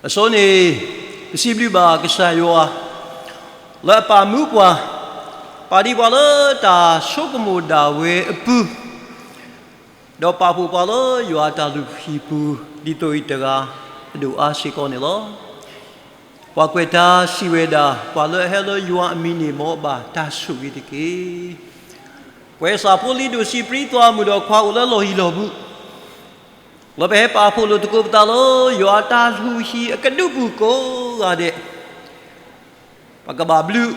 အဆိန့ၣ် ပစံးဘျုးဘၣ်ကစၢ်ယွၤ လၢအပာ်မူပှၤ, ပာ်ဒံးပှၤလၢတၢ်ဆိကမိၣ်ဒၣ်ဝဲအပူၤ, ဒီးပာ်ဖှိၣ်ပှၤလၢယွၤအတၢ်လုၢ်ဟံၣ်ပူၤ ဒ်သိးအံၤတဂၤ အဒိၣ်အါစ့ၢ်ကီးန့ၣ်လီၤ. ပှၤကွဲးတၢ်စံးဝဲဒၣ်, ပှၤလၢအဟဲလၢယွၤအမံၤန့ၣ် မ်အဘၣ်တၢ်ဆိၣ်ဂ့ၤတက့ၢ်. ပဝဲစၢ်ဖိလံၤဒိၣ်စံးပြံသွါမုၢ်ဒီးခွါအိၣ်လၢလီၢ်ဟံၣ်လီၢ်ဘူး လၢပဟဲပာ်ဖှိၣ်လိာ်သကိးပသးလၢ ယွၤအတၢ်လုၢ်ဟံၣ်အကဒုပူၤကိးဂၤဒဲး, ပကဘၣ်ဘျုး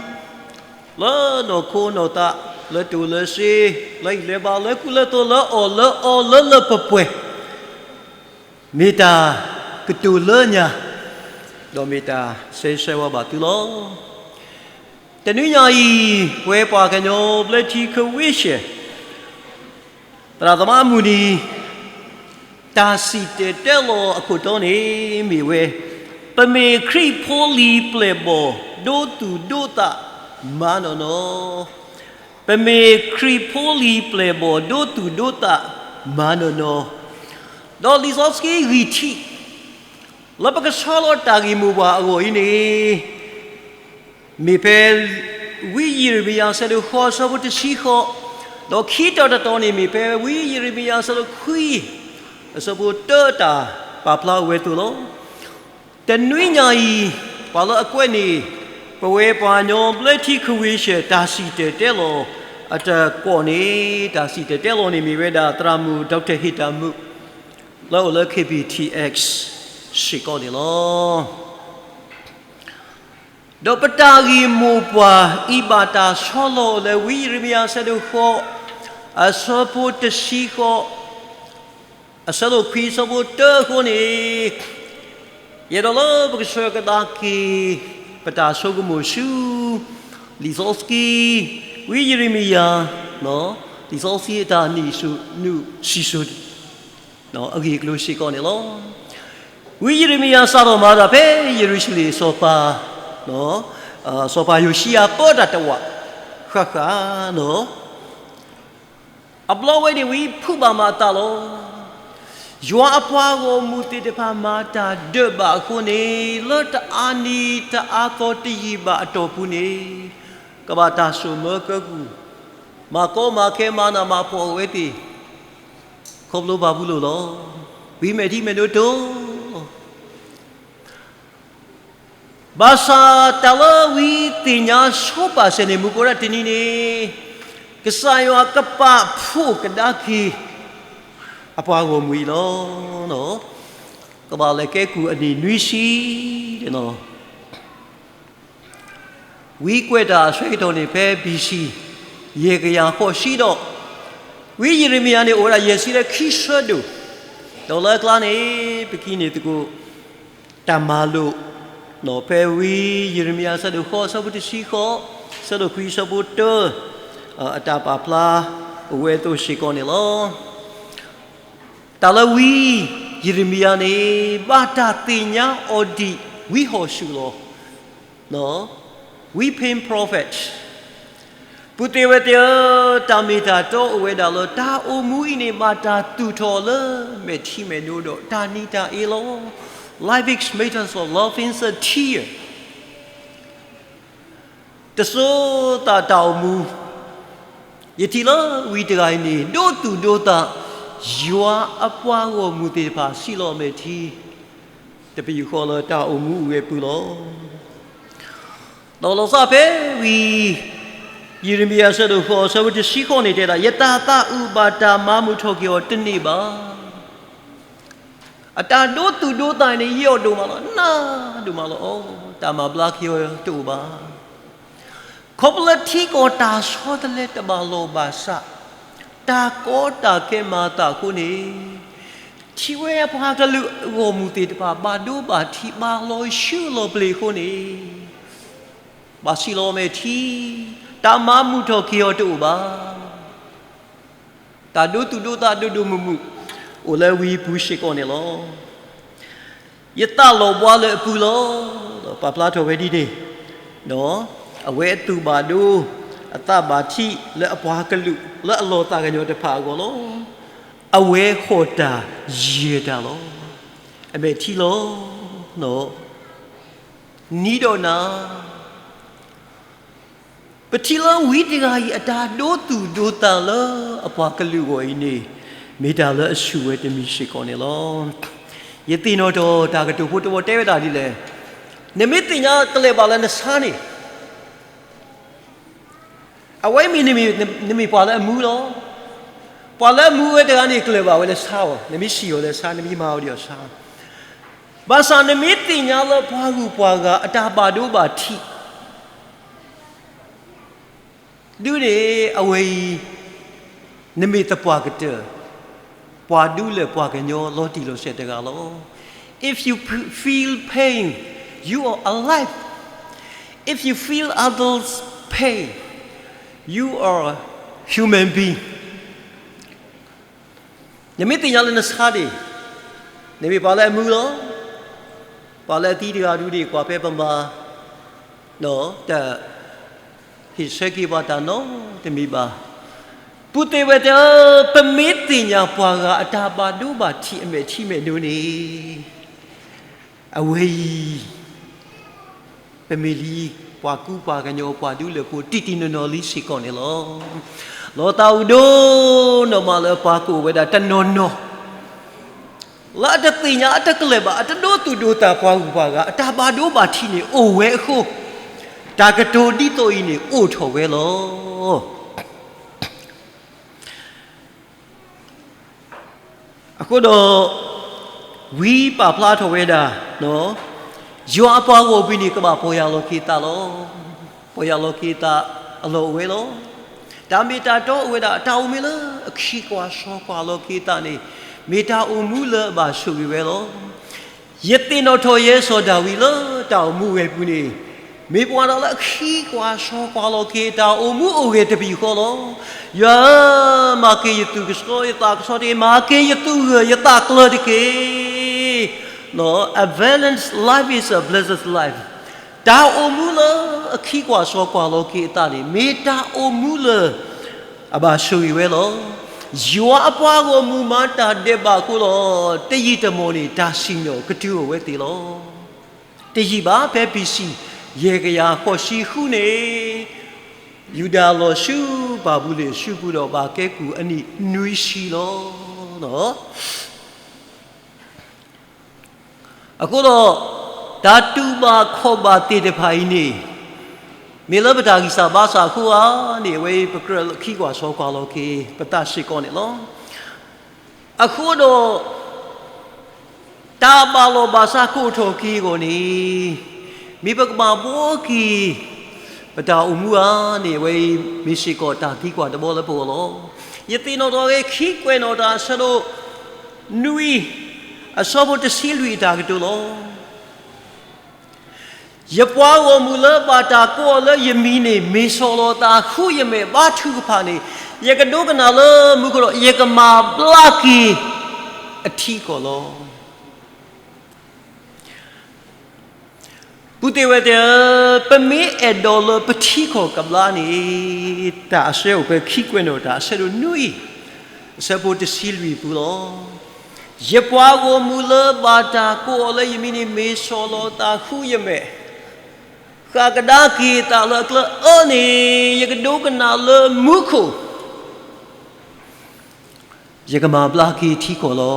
လၢနီၢ်ခိနီၢ်သး, လၢတိၢ်လၢစ့, လၢဟံၣ်လၢဘါ, လၢကူလၢသိး, လၢအီၣ်လၢအီလၢလၢပှဲၤပှဲၤ, မ့ၢ်တၢ်ကတိၤလၢညါ, ဒီးမ့ၢ်တၢ်ဆၢဂ့ၤဆၢဝါဘၣ်သုလီၤ. တနွံညါအံၤ ပဝဲပှၤကညီဘျၢထံခဝ့ၡၢၣ် သရၣ်သမါအမုၢ်နံၤ တၢ်စံၣ်တဲၤတဲလီၤအခိၣ်တီန့ၣ် မ့ၢ်ဝဲ, ပမ့ၢ်ခရံာ်ဖိလံၤပျဲၢ်ဘီၣ် ဒိသူၣ်ဒိသးမၤနီၢ်နီၢ်, ပမ့ၢ်ခရံာ်ဖိလံၤပျဲၢ်ဘီၣ်ဒိသူၣ်ဒိသးမၤနီၢ်နီၢ်, ဒီးလံာ်စီဆှံဂံၢ်ထံး လၢပကဆှၢလီၤတၢ်ဂ့ၢ်မိၢ်ပှၢ်အဂီၢ်အံၤန့ၣ် မ့ၢ်ဖဲ ဝံယံးရမံယၤအဆၢဒိၣ်ဃိး အဆၢဖိတဆံဃိး, ဒီးခံတီၤတတီၤန့ၣ် မ့ၢ်ဖဲဝံယံးရမံယၤအဆၢဒိၣ်ခွံ အဆၢဖိတၢ တၢ်ပာ်ဖျါအိၣ်ဝဲအသိးလီၤ. တနွံညါအံၤ ပှၤလၢအကွဲးန့ၣ် ပဝဲပှၤကညီဘျၢထံခဝ့ၡၢၣ် တၢ်စံၣ်တဲၤတဲလီၤအတၢ်ကွီၢ်န့ၣ်, တၢ်စံၣ်တဲၤတဲလီၤန့ၣ်မ့ၢ်ဝဲဒၣ် သရၣ်မုၣ် ဒီးတၢ်ဟ့ၣ်တၢ်မုာ် လၢအိၣ်လၢ ခ့ပံၣ်ထံၣ်အဲၣ် စ့ၢ်ကီးန့ၣ်လီၤ. ဒီးပတၢ်ဂ့ၢ်မိၢ်ပှၢ်အံၤဘၣ်တၢ်ဆီလီၤလၢဝံယံးရမံယၤအဆၢဒိၣ်ဃိး အဆၢဖိတဆံဃိး, အဆၢဒိၣ်ခွံအဆၢဖိတၢအဃိန့ၣ်, ယအဲၣ်ဒိးလၢပကဆှၢကဒါက့ၤ ပတၢ်ဆိကမိၣ်ဆူ လံာ်စီဆှံ ဝံယံးရမံယၤ, လံာ်စီဆှံအတၢ်နံၣ်ဆူၣ်နုာ်ဆံးဆူၣ် အဂ့ၢ်အကျိၤစ့ၢ်ကီးန့ၣ်လီၤ. ဝံယံးရမံယၤစးထီၣ်မၤတၢ်ဖဲယရူၤၡလ့ၣ်အစီၤပၤ, စီၤပၤယိၤၡံယၤပၢတၢ်တဝာ်ဃၣ်ဃၣ်န့ၣ်, အဘျီဝဲန့ၣ်ဝံဖုးဘၣ်မၤအသးလီၤ. ယွၤအပှၤဂီၢ်မုၢ်သ့ၣ်တဖၣ်မၤတၢ်ဒၢးဘးအဃိန့ၣ်, လၢတအါနံၤတအါသီတယံာ်ဘၣ်အတီၢ်ပူၤန့ၣ်, ကဘၣ်တၢ်စိာ်မၢကၢကုၢ်, မၤကီမၤခဲမၤနးမၤဖှီၣ်အဝဲသ့ၣ် ခီဖျိဘၣ်ပူၤလိာ်လီၤ. ဝံမဲာ်ထံမဲာ်နိတိၢ်လီၤ. ဘၣ်ဆၣ်တၢ်လၢဝံသ့ၣ်ညါဆိပာ်စၢၤန့ၣ် မုၢ်ကီးဒၣ်တနံၤန့ၣ်, ကစၢ်ယွၤကပာ်ဖှိၣ်ကဒါက့ၤ အပှၤဂီၢ်မုၢ်အံၤလီၤ. ကဘၣ်လဲၤကဲကုၢ်အနံၣ်နွံဆံန့ၣ်လီၤ. ဝံကွဲးတၢ်အဆၢကတီၢ်န့ၣ်ဖဲ ဘီၣ်စံၣ် ယဲၢ်ကယၤဃိးဆံဒီး, ဝံယံးရမံယၤန့ၣ် အိၣ်ဝဲဒၣ်ယဲၢ်ဆံဒီးခံဆၢဒိၣ်, ဒီးလၢအကျါန့ၣ် ပကဟံးန့ၢ်သကိး တၢ်မၤလိာ် ဖဲဝံယံးရမံယၤအဆၢဒိၣ်ဃိး အဆၢဖိတဆံဃိး, အဆၢဒိၣ်ခွံ အဆၢဖိတၢ အတၢ်ပာ်ဖျါအိၣ်ဝဲအသိးစ့ၢ်ကီးန့ၣ်လီၤ. တၢ်လၢဝံယံးရမံယၤန့ၣ် ဘၣ်တၢ်သ့ၣ်ညါအီၤဒံးဝံဟီၣ်ဆူၣ်လီၤ. ဝံ pink prophet ပုၢ်သ့ၣ်ဝဲၢ်သ့ၣ်ဧၢ, တၢ်မ့ၢ်တၢ်တီအိၣ်ဝဲဒၣ်လၢ တၢ်အိၣ်မူအံၤန့ၣ် ဘၣ်တၢ်သူၣ်ထီၣ်လၢမဲာ်ထံမဲာ်နိဒီးတၢ်နံၤတၢ်အ့လီၤ. Life is made up of laughing and tear. တစိၤသးတၢ်အိၣ်မူ, ယထံၣ်လၢဝံတဂၤအံၤန့ၣ် ဒိသူၣ်ဒိသး, ယွၤအပှၤဂီၢ်မုၢ်သ့ၣ်တဖၣ် ဆံးလီၤမဲာ်ထံ တပယူာ်ဃီလၢတၢ်အိၣ်မူအိၣ်ဝဲအပူၤလီၤ. ဒီးလီၤဆီဖဲဝံယံးရမံယၤအဆၢဒိၣ်ဃိး အဆၢဖိတဆံဃိးန့ၣ်တဲဒၣ်, ယတၢ်သးအုးဘၣ်တၢ်မၤမုာ်ထီၣ်က့ၤအီၤတန့ၢ်ဘၣ်. အတၢ်ဒိသူၣ်ဒိသးန့ၣ် ယံာ်အီၤဒိၣ်မးလီၤ, နးဒိၣ်မးလီၤ, တၢ်မၤဘျါက့ၤအီၤတအိၣ်ဘၣ်. ခီဖျိလၢထံကီၢ်တၢ်ဆီတလဲတဘၣ်လီၢ်ဘၣ်ဆၣ်, တၢ်ကီတၢ်ခဲမၤအသးအဃိန့ၣ်, ထံၣ်ဝဲအပှၤကလုာ်အဂီၢ်မုၢ်သ့ၣ်တဖၣ် ဘၣ်ဒိဘၣ်ထံး ဘၣ်လီၤဆူလီၤပျံၤအဃိန့ၣ်, ဘၣ်ဆံးလီၤမဲာ်ထံ, တၢ်မၤမုာ်ထီၣ်က့ၤအီၤတအိၣ်ဘၣ်. တၢ်ဒိသူၣ်ဒိသးဒိၣ်ဒိၣ်မုၢ်မုၢ် အိၣ်လၢဝံအပူၤစ့ၢ်ကီးန့ၣ်လီၤ. ယသးလီၤဘှါလၢအပူၤလီၤ. ဒီးပာ်ဖျါထီၣ်ဝဲဒ်န့ၣ်, အဝဲအသူၣ်ဘၣ်ဒိ, အသးဘၣ်ထံးလၢအပှၤကလုာ် လၢအလီၤသးကညီၤတဖၣ်အဂီၢ်လီၤ. အဝဲဟီၣ်တၢ်ယၢၤတၢ်လီၤ. အမဲာ်ထံလီၤ. နံၤဒီးနၤ, ပထံၣ်လၢဝံတဂၤအံၤအတၢ်ဒိသူၣ်ဒိသးလၢအပှၤကလုာ်အဂီၢ်အံၤန့ၣ်, မ့ၢ်တၢ်လၢအဆူၣ်ဝဲတမံၤစ့ၢ်ကီးန့ၣ်လီၤ. ယသ့ၣ်နီၣ်ထီၣ်တၢ်ကတိၤဖိတဝီတဲဝဲဒၣ်ဒ်လဲၣ်, နမ့ၢ်သ့ၣ်ညါကလဲၤဘၣ်လၢနဆါန့ၣ် အဝဲမ့ၢ် နမ့ၢ်ပှၤလၢအမူလီၤ. ပှၤလၢအမူဝဲတဂၤန့ၣ် ကလဲၤဘၣ်ဝဲလၢဆါအီၤ, နမ့ၢ်စံၣ်အီၤလၢဆါ, နမ့ၢ်မၤအီၤဒီးဆါ, ဘၣ်ဆၣ်နမ့ၢ်သ့ၣ်ညါလၢပှၤဂုၤပှၤဂၤအတၢ်ဘၣ်ဒိဘၣ်ထံး ဒုးန့ၣ် အဝဲအံၤ နမ့ၢ်သပှၢ်ကတၢၢ် ပှၤဒူလၢပှၤကညီလီၤတံၢ်လီၤဆဲးတဂၤလီၤ. If you p- feel pain, you are alive. If you feel others' pain, you are a human being. နမ့ၢ်သ့ၣ်ညါလၢနဆါန့ၣ်, နမ့ၢ်ပှၤလၢအမူလီၤ. ပှၤလၢအသံတဂၤဒုးန့ၣ် ကွၢ်ဖဲပမၤ တၢ်ဟ့ၣ်ဆၢက့ၤပှၤတၢ်နီတမံၤဘၣ်. ပုၢ်သ့ၣ်ဝဲၢ်သ့ၣ်ဧၢ, ပမ့ၢ်သ့ၣ်ညါပှၤဂၤအတၢ်ဘၣ်ဒိဘၣ်ထံးအမဲာ်ထံမဲာ်နိန့ၣ်, အဝဲအံၤ ပမ့ၢ်လံ ပှၤကူပှၤကညီပှၤဒူလၢဖိတံၢ်တံၢ်နီၢ်နီၢ်လံစ့ၢ်ကီးန့ၣ်လီၤ. လီၤသးအုးဒိၣ်နီၢ်မးလၢပှၤကအိၣ်ဝဲဒၣ်တနီၤနီၤ လၢအတသ့ၣ်ညါ အတကလဲၤဘၣ် အတဒိသူၣ်ဒိသးပှၤဂုၤပှၤဂၤ အတၢ်ဘၣ်ဒိဘၣ်ထံးန့ၣ်အိၣ်ဝဲအဃိ, တၢ်ကတိၤဒ်သိးအံၤန့ၣ်အိၣ်ထီၣ်ဝဲလီၤ. အဃိဒီး ဝံပာ်ဖျါထီၣ်ဝဲဒၣ်, ယွၤအပှၤဂီၢ်မုၢ်န့ၣ် ကဘၣ်ပီၢ်ယၢ်လီၤက့ၤအသးလီၤ. ပီၢ်ယၢ်လီၤက့ၤအသးအလီၢ်အိၣ်ဝဲလီၤ. တၢ်မ့ၢ်တၢ်တီအိၣ်ဝဲဒၣ် တၢ်အိၣ်မူလၢအခံကွၢ်စီကွၢ်လီၤက့ၤအသးန့ၣ်, မ့ၢ်တၢ်အိၣ်မူလၢအဘၣ်ဆိၣ်ဂ့ၤဝဲလီၤ. ယသ့ၣ်နီၣ်ထီၣ်ယဲစီၤဒၤဝံးလၢတၢ်အိၣ်မူဝဲအပူၤန့ၣ်, မ့ၢ်ပှၤတဂၤလၢအခံကွၢ်စီကွၢ်လီၤက့ၤ တၢ်အိၣ်မူအိၣ်ဂဲၤတဘ့ၣ်ဃီလီၤ. ယွၤဧၢ, မၤက့ၤယသူၣ်ကဆှီယသးကဆှီတက့ၢ်, မၤက့ၤယသူၣ်ဂၢၢ်ယသးကျၢၤတက့ၢ်. A balanced life is a blessed life. တၢ်အိၣ်မူလၢအခံကွၢ်စီကွၢ်လီၤက့ၤအသးန့ၣ် မ့ၢ်တၢ်အိၣ်မူလၢ အဘၣ်ဆိၣ်ဂ့ၤဝဲလီၤ. ယွၤအပှၤဂီၢ်မုၢ်မၤတၢ်ဒဲးဘးအဃိလီၤ. တယံာ်တမီၢ်န့ၣ် တၢ်စံၣ်ညီၣ်ကတုၤအိၣ်ဝဲသ့လီၤ. တယံာ်ဘၣ် ဖဲ ဘီ စံး, ယဲၢ်ကယၤဃိးဆံဃုန့ၣ်, ယူဒၤလီၤဆူဘၤဘူၤလိၣ်အစုပူၤဒီး ဘၣ်ကဲကုၢ်အနံၣ်နွံဆံလီၤ. အဃိဒီး တၢ်တူၢ်ဘၣ်ခီၣ်ဘၣ်သ့ၣ်တဖၣ်အံၤန့ၣ်, မ့ၢ်လၢပတၢ်ဂံၢ်စၢ်ဘါစၢ်အဃိဧါန့ၣ်, အဝဲအံၤပကြၢးခံကွၢ်စီကွၢ်လီၤက့ၤ ပသးစ့ၢ်ကီးန့ၣ်လီၤ. အဃိဒီး တၢ်ဘၣ်လီၢ်ဘၣ်စးကအိၣ်ထီၣ်က့ၤအဂီၢ်န့ၣ်, မ့ၢ်ပကဘၣ်ဘှီက့ၤ ပတၢ်အိၣ်မူဧါန့ၣ်, အဝဲအံၤမ့ၢ်စ့ၢ်ကီးတၢ်သံကွၢ်တဘီလၢပဂီၢ်လီၤ. ယသ့ၣ်နီၣ်ထီၣ်က့ၤ ခံကွဲးနီၣ်တၢ်အဆၢဒိၣ်နွံ, အဆၢဖိတဆံလွံၢ်အတၢ်ကတိၤလီၤ. ယပှၤဂီၢ်မုၢ်လၢဘၣ်တၢ်ကိးအီၤလၢယမံၤန့ၣ် မ့ၢ်ဆီၣ်လီၤသးဃုယမဲာ်ဘါထုကဖၣ်န့ၣ်, ယကဒိကနၣ်လၢမူခိၣ်ဒီး ယကမၤဘျါက့ၤအထံအကီၢ်လီၤ. ပုၢ်သ့ၣ်ဝဲၢ်သ့ၣ်ဧၢ, ပမ့ၢ်အဲၣ်ဒိးလၢပထံကီၢ်ကဘျါန့ၣ်, တၢ်အဆၢအိၣ်ဖဲခံကွဲးနီၣ်တၢ်အဆၢဒိၣ်နွံ, အဆၢဖိတဆံလွံၢ်အပူၤလီၤ. ယပှၤဂီၢ်မုၢ်လၢဘၣ်တၢ်ကိးအီၤလၢယမံၤန့ၣ် မ့ၢ်ဆီၣ်လီၤသးဃုယမဲာ်, ဃၣ်ကဒါက့ၤအသးလၢအကျဲအၢန့ၣ်, ယကဒိကနၣ်လၢမူခိၣ် ယကမၤဘျါက့ၤအထံအကီၢ်လီ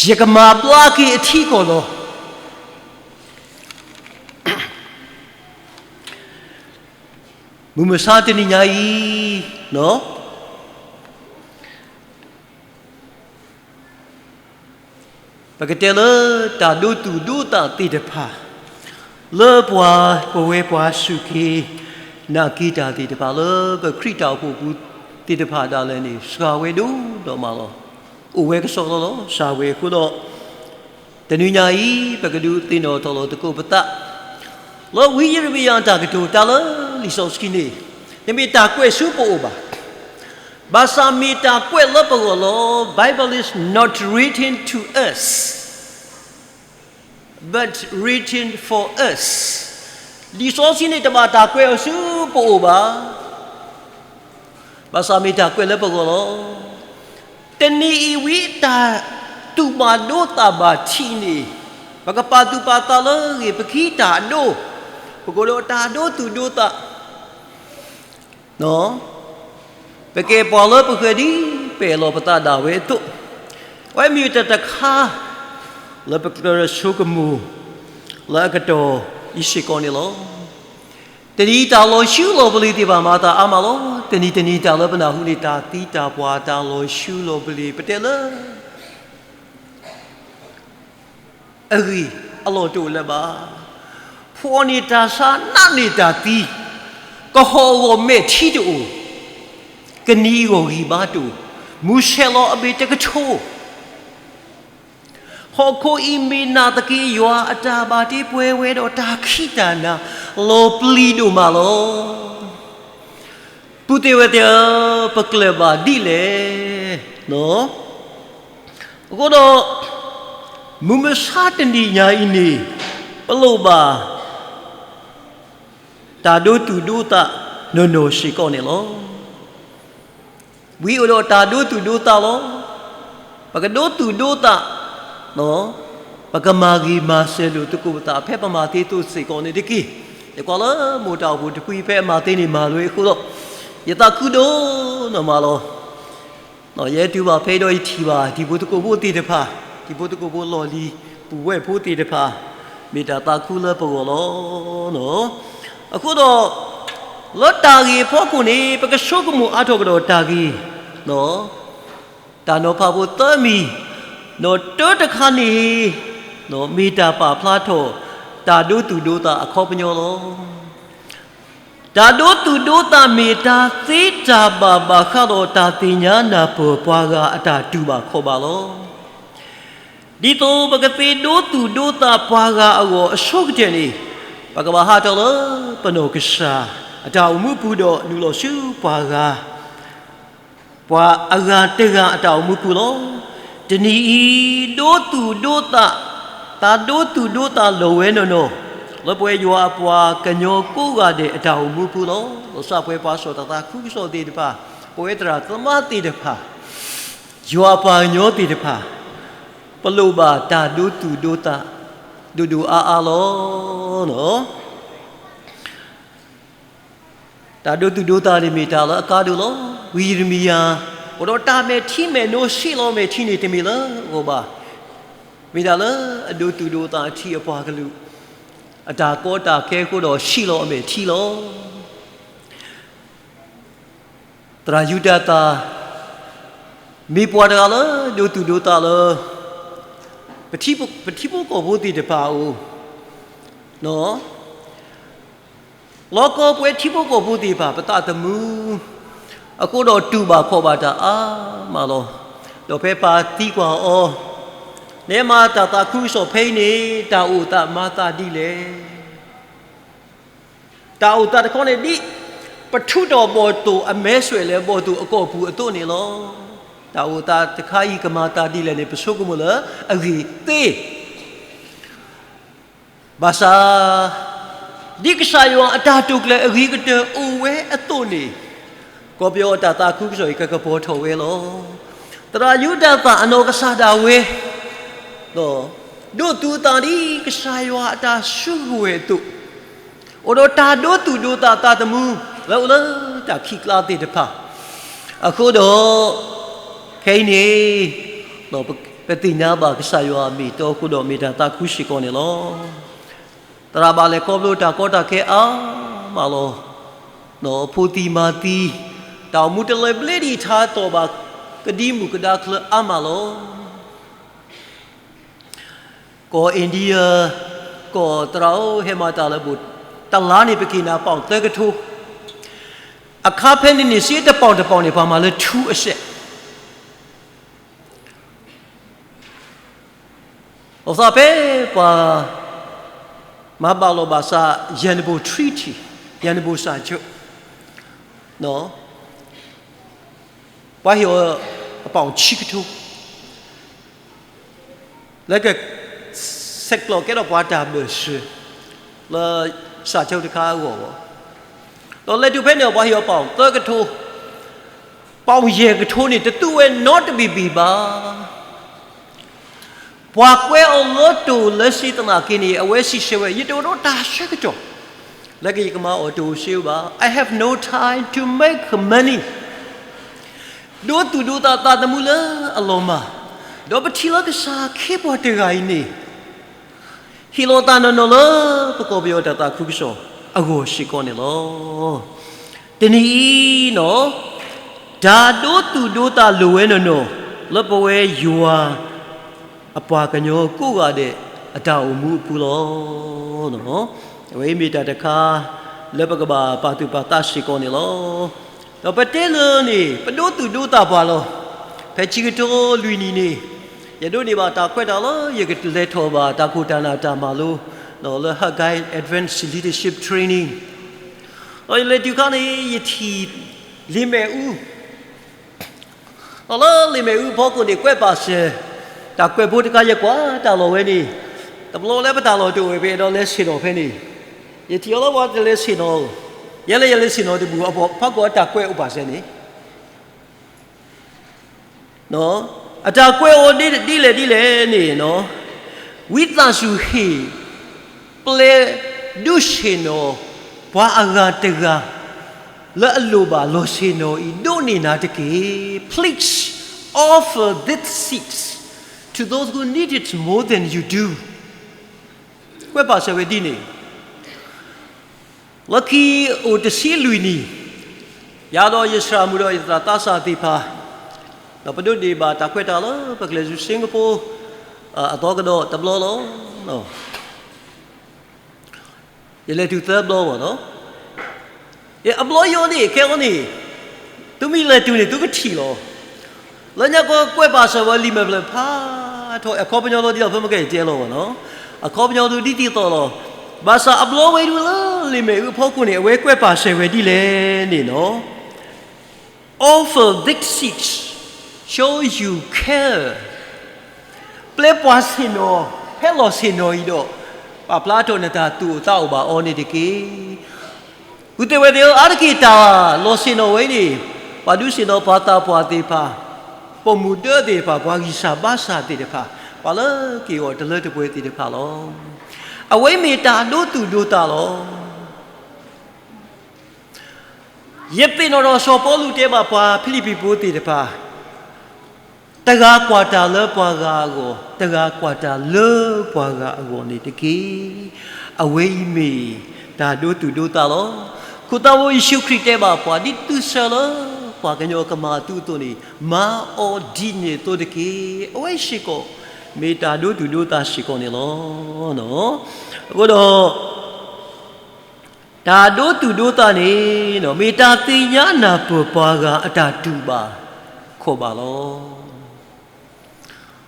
ၤ. ယကမၤဘျါက့ၤအထံအကီၢ်လီၤ. မုၢ်မဆါတနံၤညါအံၤ, ပကတဲလၢတၢ်ဒိသူၣ်ဒိသးသ့ၣ်တဖၣ်, လၢပှၤပဝဲပှၤစူၢ်က့ၤနာ်က့ၤတၢ်သ့ၣ်တဖၣ် လၢပခရံာ်တၢ်အိၣ်ဖှိၣ်ပူၤသ့ၣ်တဖၣ်ဒၣ်လဲာ်န့ၣ် စှၤဝဲဒိၣ်ဒီးမးလီၤ. အိၣ်ဝဲကစီဒီလီၤ. စှၤဝဲအဃိဒီး တနံၤညါအံၤ ပကဒုးသ့ၣ်နီၣ်ထီၣ်လိာ်သကိးပသး လၢဝံယံးရမံယၤတၢ်ကတိၤတၢ်လၢလံာ်စီဆှံန့ၣ်, တမ့ၢ်တၢ်ကွဲးဆူပအိၣ်ဘၣ်. ဘၣ်ဆၣ်မ့ၢ်တၢ်ကွဲးလၢပဂီၢ်လီၤ. Bible is not written to us, but written for us. လံာ်စီဆှံန့ၣ် တဘၣ်တၢ်ကွဲးအီၤဆူပအိၣ်ဘၣ်. ဘၣ်ဆၣ်မ့ၢ်တၢ်ကွဲးလၢပဂီၢ်လီၤ. တနံၤအံၤဝံတၢ်သူၣ်ဘၣ်ဒိသးဘၣ်ထံးန့ၣ် ပကပာ်သူၣ်ပာ်သးလၢအဂ့ၢ် ပကဟံးတၢ်အဒိ, ပကအိၣ်ဒီးတၢ်ဒိသူၣ်ဒိသး, ပကဲပှၤလၢပဃၢၤဒ်ပဲာ်လီၤပသးဒၣ်ဝဲအသိး, အဝဲမ့ၢ်တၢ်တခါ လၢပကြၢးဆိကမိၣ် လၢအကတီၢ်အံၤစ့ၢ်ကီးန့ၣ်လီၤ. တနံၤတၢ်လီၤဆူလီၤပလ့ၤသ့ၣ်တဖၣ်မၤသးအါမးလီၤ. တနံၤတနံၤတၢ်လၢပနၢ်ဟူန့ၣ် တၢ်သံတၢ်ပှၢ်တၢ်လီၤဆူလီၤပလ့ၤ ပတဲလၢ အဂ့ၢ်အလီၢ်တအိၣ်လၢၤဘၣ်. ဖှီၣ်န့ၢ်တၢ်ဆါ နးန့ၢ်တၢ်သံ, ကဟီၣ်အဂီၢ်မဲာ်ထံတအိၣ်, ကနံၤအဂီၢ်ဂံၢ်ဘါတအိၣ်, မုၢ်ဆဲးလီၤအဘ့ၣ်တကထိ ဟီၣ်ခိၣ်အံၤမ့ၢ်နာ်သက့ ယွၤအတၢ်ဘၣ်တ့ပှဲၤဝဲဒီးတၢ်ခံးတၢ်နၤ လီၤပျံၤဒိၣ်မးလီၤ. ပုၢ်သ့ၣ်ဝဲၢ်သ့ၣ်ဧၢ, ပကျၢၢ်ဘၣ်ဒ်လဲၣ်. အဃိဒီး မုၢ်မဆါတနံၤညါအံၤန့ၣ် ပလိၣ်ဘၣ် တၢ်ဒိသူၣ်ဒိသးနီၢ်နီၢ်စ့ၢ်ကီးန့ၣ်လီၤ. ဝံအိၣ်ဒီးတၢ်ဒိသူၣ်ဒိသးလီၤ. ပကဒိသူၣ်ဒိသး, ပကမၤဂ့ၤမၤစၢၤလိာ်သကိးပသး ဖဲပမၤသ့သိးစ့ၢ်ကီးန့ၣ်တက့ၢ်. ယကွၢ်လၢမိၢ်တၢ်အိၣ်ဖှိၣ်တဖုဖဲအမၤသ့န့ၣ်မၤလိအဃိဒီး ယသးခုဒိၣ်နီၢ်မးလီၤ. ယဲတုၤဘၣ်ဖဲအံၤဒီးယထံၣ်ဘၣ် တံၤဖိသကိးဖိသ့ၣ်တဖၣ်, တံၤဖိသကိးဖိလီၢ်လံၤ ပူၤဝဲၢ်ဖိသ့ၣ်တဖၣ် မ့ၢ်တၢ်သးခုလၢပဂီၢ်လီၤ. အဃိဒီး လၢတၢ်ဂ့ၢ်အဖီခိၣ်န့ၣ် ပကဆိကမိၣ်အါထီၣ်ကဒီးတၢ်ဂ့ၢ်, တၢ်နီၤဖးဖိသၢမံၤ, ဒီးတၢတခါန့ၣ် မ့ၢ်တၢ်ပာ်ဖျါထီၣ် တၢ်ဒိသူၣ်ဒိသးအခီပညီလီၤ. တၢ်ဒိသူၣ်ဒိသးမ့ၢ်တၢ်သ့တၢ်ဘၣ်ဘၣ်ဃးဒီးတၢ်သ့ၣ်ညါနၢ်ပၢၢ်ပှၤဂၤအတၢ်တူၢ်ဘၣ်ခီၣ်ဘၣ်လီၤ. ဒ်သိးပကသ့ဒိသူၣ်ဒိသးပှၤဂၤအဂီၢ်အဆိကတၢၢ်န့ၣ် ပကဘၣ်ဟးထီၣ်လၢပနီၢ်ကစၢ်အတၢ်အိၣ်မူပူၤဒီးနုာ်လီၤဆူပှၤဂၤ ပှၤအဂၤတဂၤအတၢ်အိၣ်မူပူၤလီၤ. တနံၤအံၤ ဒိသူၣ်ဒိသး, တၢ်ဒိသူၣ်ဒိသးလီၤဝဲနီၢ်နီၢ် လၢပဝဲယွၤအပှၤကညီကိးဂၤဒဲးအတၢ်အိၣ်မူပူၤလီၤ. လီၤစၢ်ပဝဲပှၤစီၣ်တၢ်သးခုကစီၣ်သ့ၣ်တဖၣ်, ပဝဲသရၣ်သမါသ့ၣ်တဖၣ်, ယွၤအပှၤကညီသ့ၣ်တဖၣ်, ပလိၣ်ဘၣ်တၢ်ဒိသူၣ်ဒိသး ဒိၣ်ဒိၣ်အါအါလီၤ. တၢ်ဒိသူၣ်ဒိသးန့ၣ်မ့ၢ်တၢ်လၢအကါဒိၣ်လီၤ. ဝံယံးရမံယၤ အိၣ်ဒီးတၢ်မဲာ်ထံမဲာ်နိဆံးလီၤအမဲာ်ထံန့ၣ် တမ့ၢ်လၢအဂီၢ်ဘၣ်. မ့ၢ်တၢ်လၢအဒိသူၣ်ဒိသးအထံအပှၤကလုာ် အတၢ်ကီတၢ်ခဲအဃိဒီးဆံးလီၤအမဲာ်ထံလီၤ. သရၣ်ယူဒၤသၣ် မ့ၢ်ပှၤတဂၤလၢဒိသူၣ်ဒိသးလၢ ပထံဖိကီၢ်ဖိသ့ၣ်တဖၣ်အအိၣ်, လီၤကီပဝဲထံဖိကီၢ်ဖိသ့ၣ်တဖၣ် ပသးသမူ အဃိဒီးတူၢ်ဘၣ်ခီၣ်ဘၣ်တၢ်အါမးလီၤ. ဒီးဖဲပၢ်သံကွၢ်အီၤ, နမၤတၢ်သးခုကစီၣ်ဖဲအံၤန့ၣ် တၢ်အိၣ်သးမၤသးဒ်လဲၣ်. တၢ်အိၣ်သးတခီန့ၣ်ဒ် ပထုးထီၣ်ဘီၣ်သိၣ်အမဲဆွဲးလၢဘီၣ်သိၣ်အကီၢ်ပူၤအသိးန့ၣ်လီၤ. တၢ်အိၣ်သးတခါအံၤကမၤသးဒ်လဲၣ်န့ၣ် ပဆိကမိၣ်လၢအဂ့ၢ်သ့ ဘၣ်ဆၣ် ဒ်ကစၢ်ယွၤအတၢ်တိာ်ကျဲၤအဂ့ၤကတၢၢ်အိၣ်ဝဲအသိးန့ၣ်, ကီၢ်ပယီၤအတၢ်သးခုကစီၣ်အံၤ ကကပီၤထီၣ်ဝဲလီၤ. သရၣ်ယူဒၤသၣ်အနီၢ်ကစၢ်ဒၣ်ဝဲ ဒိးသူၣ်အသးဒ်ကစၢ်ယွၤအတၢ်စုကဝဲၤအသိး, အိၣ်ဒီးတၢ်ဒိသူၣ်ဒိသးသးသမူ လၢအိၣ်လၢတၢ်ခံးကျါသ့ၣ်တဖၣ်, အဃိဒီး ခဲအံၤန့ၣ် ပသ့ၣ်ညါဘၣ်ကစၢ်ယွၤအမ့ၢ်အတီအဃိဒီး မ့ၢ်တၢ်သးခုစ့ၢ်ကီးန့ၣ်လီၤ. သရၣ်ဘၣ်လဲၤခီဖျိတၢ်ကီတၢ်ခဲအါမးလီၤ. ဖိသံမၤသံ, တၢ်အိၣ်မူတလၢဘျ့ဒံးထါသီၣ်ဘၣ် ကဒံမုၣ်ကဒါချၢအါမးလီၤ. ကီၢ် India ကီၢ်သရၣ်ဧၢ ဟဲမၤတၢ်လၢဘိၣ် တလါန့ၣ် ပက့ၤနၤပီၣ်သၢကထိ, အခါဖဲန့ၣ်န့ၣ် စ့တပီၣ်တပီၣ်န့ၣ် ပှၤမၤလၢထူအစဲး အသးဖဲပှၤမၤဘၣ်လီၤဘၣ်စး Yanbo Treaty, Yanbo စာချုပ်, ပှၤဟ့ၣ်အီၤအပီၣ်ဆံကထိ လၢကဆဲးကျိးကဲထီၣ်ပှၤတၢ်ဘၢၣ်စၢၤ လၢ စာချုပ် တခါအဂီၢ်လီၤ. ဒီးလဲၤတုၤဖဲန့ၣ် ပှၤဟ့ၣ်အီၤပီၣ်သၢကထိ, ပီၣ်ယဲၢ်ကထိန့ၣ် တသူဝဲနီတဘ့ၣ်ဘၣ်. ပှၤကွဲအီၤလၢတအိၣ်လၢၤသနာ်က့န့ၣ် အဝဲစံးဆၢဝဲ, ယတအိၣ်ဒီးတၢ်ဆၢကတီၢ် လၢကယကမၤအီၣ်တအိၣ်စ့ဘၣ်. I have no time to make money. ဒိသူၣ်ဒိသးသးသမူလၢအလီၤမၢ်, ဒီးပထံၣ်လၢကစၢ်ခ့ပှၤတဂၤအံၤန့ၣ် ဟ့ၣ်လီၤသးနီၢ်နီၢ်လၢ ပကီၢ်ပယီၤတၢ်သးခုကစီၣ်အဂီၢ်စ့ၢ်ကီးန့ၣ်လီၤ. တနံၤအံၤနီၢ်, တၢ်ဒိသူၣ်ဒိသးလိၣ်ဝဲနီၢ်နီၢ် လၢပဝဲယွၤ အပှၤကညီကိးဂၤဒဲး အတၢ်အိၣ်မူအပူၤလီၤ. အဝဲအံၤမ့ၢ်တၢ်တခါ လၢပကဘၣ်ပာ်သူၣ်ပာ်သးစ့ၢ်ကီးန့ၣ်လီၤ. ဒီးပတဲလၢန့ၣ် ပဒိသူၣ်ဒိသးပှၤလီၤ. ဖဲဆံကတီၢ်လွံၢ်နံၣ်န့ၣ် ယဒိးန့ၢ်ဘၣ်တၢ်ခွဲးတၢ်ယာ်လၢ ယကလဲၤထီၣ်ဘၣ်တၢ်ခိၣ်တၢ်နၢ်တၢ်မၤလိ လၢ Haggai Adventist Leadership Training ဒီးယလဲၤတုၤအခါန့ၣ် ယထံၣ်လ့မဲာ်အူ ဒီးလၢလ့မဲာ်အူအဖီခိၣ်န့ၣ် ကွဲးပာ်စၢၤ တၢ်ကွဲးဖိတခါ ယကွၢ်တၢ်လီၢ်ဝဲန့ၣ်, တဘျီလၢပတၢ်လီၢ်တအိၣ် ပအဲၣ်ဒိးလဲၤဆ့ၣ်နီၤဖဲန့ၣ်, ယထံၣ်အီၤလၢပှၤတလဲၤဆ့ၣ်နီၤ, ယဲလၢယလဲၤဆ့ၣ်နီၤတဘူၣ် အဖီခိၣ်အတၢ်ကွဲးအိၣ်ပာ်စၢၤန့ၣ် အတၢ်ကွဲးအီၤဒ်လဲၣ်ဒ်လဲၣ်န့ၣ်, ဝံသးစူၤဟ့ၣ် ပျဲဒုးဆ့ၣ်နီၤ ပှၤအဂၤတဂၤ လၢအလိၣ်ဘၣ်လီၢ်ဆ့ၣ်နီၤအံၤ ဒိးန့ၢ်နၤတက့ၢ်. Please offer these seeds to those who need it more than you do. ကွဲးပာ်စၢၤဝဲဒ်န့ၣ် လၢခံအိၣ်တဆံလွံၢ်နံၣ်, ယၤဒီးယသရၣ်မုၣ်ဒီးယသရၣ်သးစၢ်သ့ၣ်တဖၣ်, ဒီးပဒိးန့ၢ်ဘၣ်တၢ်ခွဲးတၢ်ယာ်လၢ ပကလဲၤဆူ Singapore အသီကဒီးတဘျီလီၤ. ယလဲၤတုၤသၢဘျီဘၣ်နီၤ. အဘျီယိၤန့ၣ် ခဲအံၤန့ၣ် သုမ့ၢ်လဲၤတုၤန့ၣ် သုကထံၣ်လီၤ. လၢညါကီးကွဲးပာ်စၢၤဝဲလံာ်မဲာ်ဖျၢၣ်ဖးထီ, အခီပညီလီၤဒ်သိး ဖဲမ့ၢ်ကဲတဲလီၤဘၣ်နီၤ, အခီပညီဒ်သိးလီၤ. ဘၣ်ဆၣ်အဘျီဝဲဒၣ်လၢလ့မဲာ်အူအဖီခိၣ်န့ၣ် အဝဲကွဲးပာ်စၢၤဝဲဒ်လဲၣ်န့ၣ်နီၤ, Offer good seeds, show you care. ပျဲပှၤဆ့ၣ်နီၤ ဖဲလီၢ်ဆ့ၣ်နီၤအံၤဒီး ပာ်ဖျါထီၣ်နတၢ်သူၣ်အိၣ်သးအိၣ်ဘၣ်အီၤန့ၣ်တက့ၢ်. ပုၢ်သ့ၣ်ဝဲၢ်သ့ၣ်ဧၢ, အါတက့ၢ်တၢ်လီၢ်ဆ့ၣ်နီၤဝဲအံၤန့ၣ် ပှၤဒုးဆ့ၣ်နီၤပှၤသးပှၢ်သ့ၣ်တဖၣ်, ပိာ်မုၣ်ဒၢသ့ၣ်တဖၣ်, ပှၤဂံၢ်စၢ်ဘါစၢ်သ့ၣ်တဖၣ်, ပှၤလၢက့ၤအီၤတလၢတပှဲၤသ့ၣ်တဖၣ်လီၤ. အဝဲအံၤမ့ၢ်တၢ်ဒိသူၣ်ဒိသးလီၤ. ယသ့ၣ်နီၣ်ထီၣ်စီၤပီလူးတဲဘၣ်ပှၤဖံလံးပံၤဖိသ့ၣ်တဖၣ်, တဂၤကွၢ်တၢ်လၢပှၤဂၤအဂီၢ်, တဂၤကွၢ်တၢ်လၢပှၤဂၤအဂီၢ်န့ၣ်တက့ၢ်. အဝဲအံၤမ့ၢ်တၢ်ဒိသူၣ်ဒိသးလီၤ. ခိၣ်သးဝီယ့ၣ်ၡူးခရံာ်တဲဘၣ်ပှၤ, ဒ်သုဆၢလၢပှၤကညီကမၤသုအသိးန့ၣ်, မၤအီၤဒ်န့ၣ်အသိးတက့ၢ်. အဝဲစ့ၢ်ကီး မ့ၢ်တၢ်ဒိသူၣ်ဒိသးစ့ၢ်ကီးန့ၣ်လီၤ. အဃိဒီး တၢ်ဒိသူၣ်ဒိသးန့ၣ် မ့ၢ်တၢ်သ့ၣ်ညါနၢ်ပၢၢ်ပှၤဂၤအတၢ်တူၢ်ဘၣ်ခီၣ်ဘၣ်လီၤ.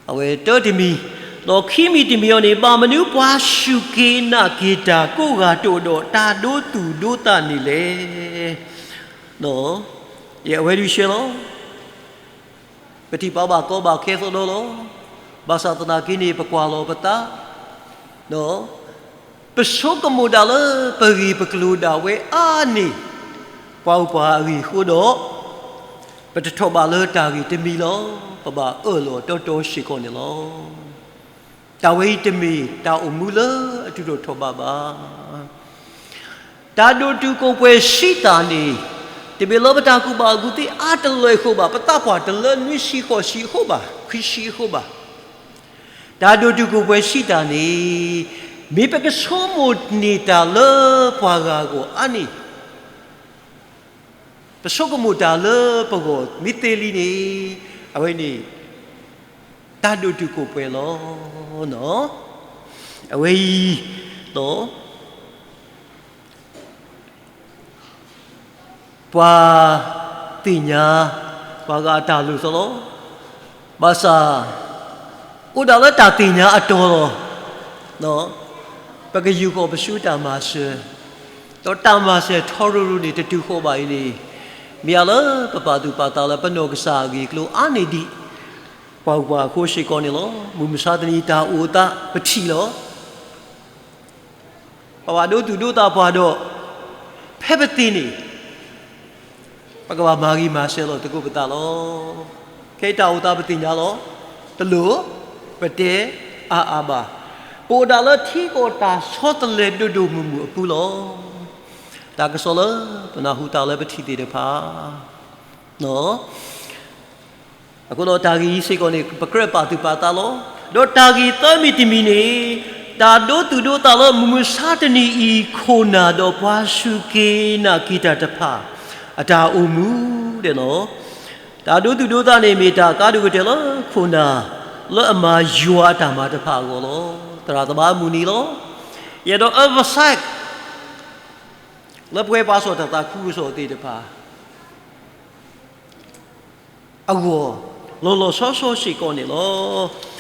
အဝဲတၢတမံၤ, ဒီးခံမံၤတမံၤအံၤန့ၣ် ဘၣ်မနုၤပှၤစူၢ်က့ၤနာ်က့ၤတၢ်ကိးဂၤတအိၣ်ဒီးတၢ်ဒိသူၣ်ဒိသးန့ၣ်လဲၣ်. ယအဲၣ်ဒိးဆှၢလီၤ. ပထံၣ်ပှၤဘၣ်ကီဘၣ်ခဲအသိးဒီးလီၤ. ဘၣ်ဆၣ်သနာ်က့န့ၣ် ပကွၢ်လီၤပသး, ဒီး ပဆိကမိၣ်ဒၣ်လၢပဂ့ၢ်ပကျိၤဒၣ်ဝဲအါန့ၢ် ပှၤအိၣ်ပှၤအဂ့ၢ်အဃိဒီး, ပတထီၣ်ဘးလၢတၢ်ဂ့ၢ်တမံၤလီၤ. ပဘၣ်အၢၣ်လီၤတီတီစ့ၢ်ကီးန့ၣ်လီၤ. တၢ်ဝဲအံၤတမ့ၢ်တၢ်အိၣ်မူလၢအထုးထီၣ်ထီၣ်ဘးဘၣ်. တၢ်ဒိၣ်တုာ်ခိၣ်ပှဲၤစံးတၢ်န့ၣ် တမ့ၢ်လၢပတၢ်ကူၣ်ဘၣ်ကူၣ်သ့အါတလၢအဃိဘၣ်, ပသးပှၢ်တလၢနွံဆံဃိးဆံအဃိဘၣ်, ခွံဆံအဃိဘၣ်. တၢ်ဒိၣ်တုာ်ခိၣ်ပှဲၤစံးတၢ်န့ၣ် မ့ၢ်ပကဆိကမိၣ်န့ၢ်တၢ်လၢပှၤဂၤအဂီၢ်အါန့ၢ် ပဆိကမိၣ်တၢ်လၢပဂီၢ်မ့ၢ်သ့လံန့ၣ်, အဝဲန့ၣ် တၢ်ဒိၣ်တုာ်ခိၣ်ပှဲၤလီၤ. အဝဲအံၤ ပှၤသ့ၣ်ညါ ပှၤဂၤအတၢ်လိၤသီလီၤ. ဘၣ်ဆၣ် အိၣ်ဒၣ်လၢတၢ်သ့ၣ်ညါအတီၤလီၤ. ပကယူာ်ဃီၤပဆူတၢ်မၤစၢၤ, ဒီးတၢ်မၤစၢၤထီရိၤရိၤန့ၣ် တတုၤဃီၤဘၣ်အံၤန့ၣ်, မ့ၢ်အလၢပပာ်သူၣ်ပာ်သးလၢပနီၢ်ကစၢ်အဂ့ၢ်အကျိၤအါန့ၢ်ဒံး ပှၤဂၤအဃိစ့ၢ်ကီးန့ၣ်လီၤ. မုၢ်မဆါတနံၤတၢ်အိၣ်အသးပထံၣ်လီၤ. ပဘၣ်ဒိသူၣ်ဒိသးပှၤဒီး ဖဲပသ့န့ၣ် ပကဘၣ်မၤဂ့ၤမၤစၢၤလီၤသကိးပသးလီၤ. ခဲအံၤတၢ်အိၣ်သးပသ့ၣ်ညါလီၤ. တလိၣ် ပတဲ အါအါဘၣ်. ပအိၣ်ဒၣ်လၢထံကီၢ်တၢ်ဆီတလဲဒိၣ်ဒိၣ်မုၢ်မုၢ်အပူၤလီၤ. တၢ်ကစီၣ်လၢပနၢ်ဟူတၢ်လၢပထံၣ်သ့ၣ်တဖၣ် အဃိဒီးတၢ်ဂ့ၢ်အံၤစ့ၢ်ကီးန့ၣ် ပကြၢးပာ်သူၣ်ပာ်သးလီၤ. ဒီးတၢ်ဂ့ၢ်သၢမံၤတမံၤန့ၣ် တၢ်ဒိသူၣ်ဒိသးလၢမုၢ်မဆါတနံၤအံၤ ခိၣ်နၢ်ဒီးပှၤစူၢ်က့ၤနာ်က့ၤတၢ်တဖၣ် အတၢ်အိၣ်မူဒဲးလီၤ. တၢ်ဒိသူၣ်ဒိသးန့ၣ်မ့ၢ်တၢ်ကါဒိၣ်ကတၢၢ်လၢခိၣ်နၢ် လၢအမၤယွၤအတၢ်မၤတဖၣ်အဂီၢ်လီၤ. သရၣ်သမါအမုၢ်နံၤလီၤ. ယအဲၣ်ဒိး emphasize လၢပဝဲပှၤစိာ်တၢ်သးခုကစီၣ်သ့ၣ်တဖၣ် အဂီၢ် လီၤလီၤဆီဆီစ့ၢ်ကီးန့ၣ်လီၤ.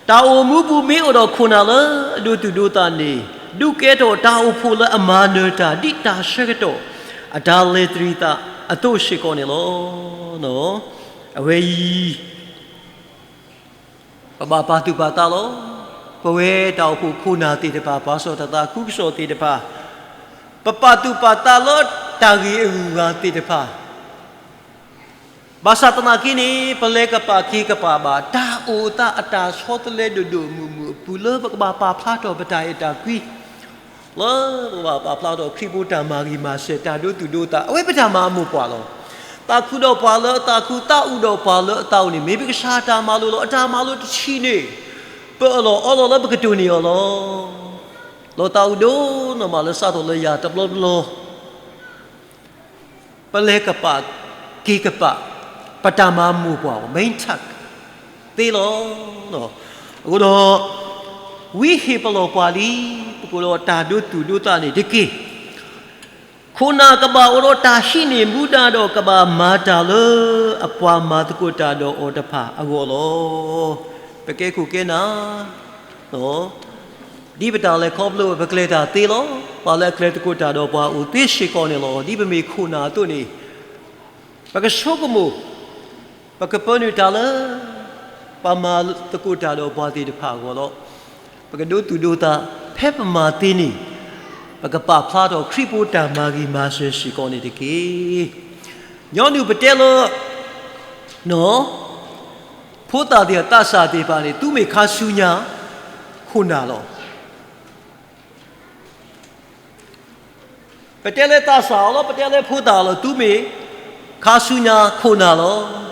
တၢ်အိၣ်မူပူၤမ့ၢ်အိၣ်ဒီးခိၣ်နၢ်လၢအဒိသူၣ်ဒိသးန့ၣ် ဒုးကဲထီၣ်တၢ်အိၣ်ဖှိၣ်လၢအမၤနၢၤတၢ် ဒ်တၢ်ဆၢကတီၢ်အတၢ်လဲၤတရံးသးအသိးစ့ၢ်ကီးန့ၣ်လီၤ. အဝဲအံၤ ပဘၣ်ပာ်သူၣ်ပာ်သးလီၤ. ပဝဲတၢ်အိၣ်ဖှိၣ်ခိၣ်နၢ်သ့ၣ်တဖၣ် ပှၤစိာ်တၢ်သးခုကစီၣ်သ့ၣ်တဖၣ် ပပာ်သူၣ်ပာ်သးလၢတၢ်ဂ့ၢ်အဂုၤအဂၤသ့ၣ်တဖၣ် ဘၣ်ဆၣ်သနာ်က့န့ၣ် ပလဲၤကပာ်က့ၤကပာ်ဘၣ် တၢ်အိၣ်သးအတၢ်ဆီတလဲဒိၣ်ဒိၣ်မုၢ်မုၢ်အပူၤလၢပကဘၣ်ပာ်ဖျါထီၣ်ပတၢ်အဲၣ်တၢ်ကွံ လၢပကဘၣ်ပာ်ဖျါထီၣ်ခရံာ်ဖိတၢ်မၤဂ့ၤမၤစၢၤ တၢ်ဒိသူၣ်ဒိသး အဝဲပတၢ်မၤအမိၢ်ပှၢ်လီၤ. သးခုဒီးပှၤလၢအသးခု သးအိၣ်ဒီးပှၤလၢအသးအိၣ်န့ၣ် မ့ၢ်ပကစၢ်တၢ်မၤလိာ်လီၤ. အတၢ်မၤလိာ်တဆံးန့ၣ် ပအၢၣ်လီၤအီလီၤလၢပကတိၢ်န့ၢ်အီၤလီၤ. လီၤသးအိၣ်ဒိၣ်နီၢ်မးလၢစးထီၣ်လၢယၤတဘျီဘျီ ပလဲၤကပာ်က့ၤကပာ် ပတၢ်မၤမိၢ်ပှၢ် main task သ့လီၤ. အဃိဒီး ဝံဟ့ၣ်ပလီၢ်ပှၤလံ ပကိးဒီးတၢ်ဒိသူၣ်ဒိသးန့ၣ်တက့ၢ်. ခိၣ်နၢ်ကဘၣ်အိၣ်ဒီးတၢ်ဟံးန့ၢ်မူဒါဒီးကဘၣ်မၤတၢ်လၢအပှၤမၤသကိးတၢ်ဒီးအီၤတဖၣ်အဂီၢ်လီၤ. ပကဲခိၣ်ကဲနၢ် ဒ်ပတၢ်လဲၤခီဖျိ ပကျဲၤတၢ်သ့လီၤ. ပှၤလၢအကျဲၤသကိးတၢ်ဒီးပှၤအိၣ်သ့စ့ၢ်ကီးန့ၣ်လီၤ. ဒ်ပမ့ၢ်ခိၣ်နၢ်အသိးန့ၣ် ပကဆိကမိၣ် ပကပၢနုာ်တၢ်လၢ ပှၤမၤသကိးတၢ်ဒီးပှၤသ့ၣ်တဖၣ်အဂီၢ်လီၤ. ပကဒိသူၣ်ဒိသး ဖဲပမၤသ့န့ၣ် ပကပာ်ဖျါထီၣ်ခရံာ်ဖိတၢ်မၤဂ့ၤမၤစၢၤစ့ၢ်ကီးန့ၣ်တက့ၢ်. ညီနုၢ်ပတဲလၢ ဖိသၣ်သ့ၣ်တဖၣ် သးစၢ်သ့ၣ်တဖၣ်န့ၣ် သုမ့ၢ်ခါဆူညါ ခိၣ်နၢ်လီၤ. ပတဲလၢသးစၢ်အီၤလီၤ, ပတဲလၢဖိသၣ်အီၤလီၤ, သုမ့ၢ်ခါဆူညါခိၣ်နၢ်လီၤ.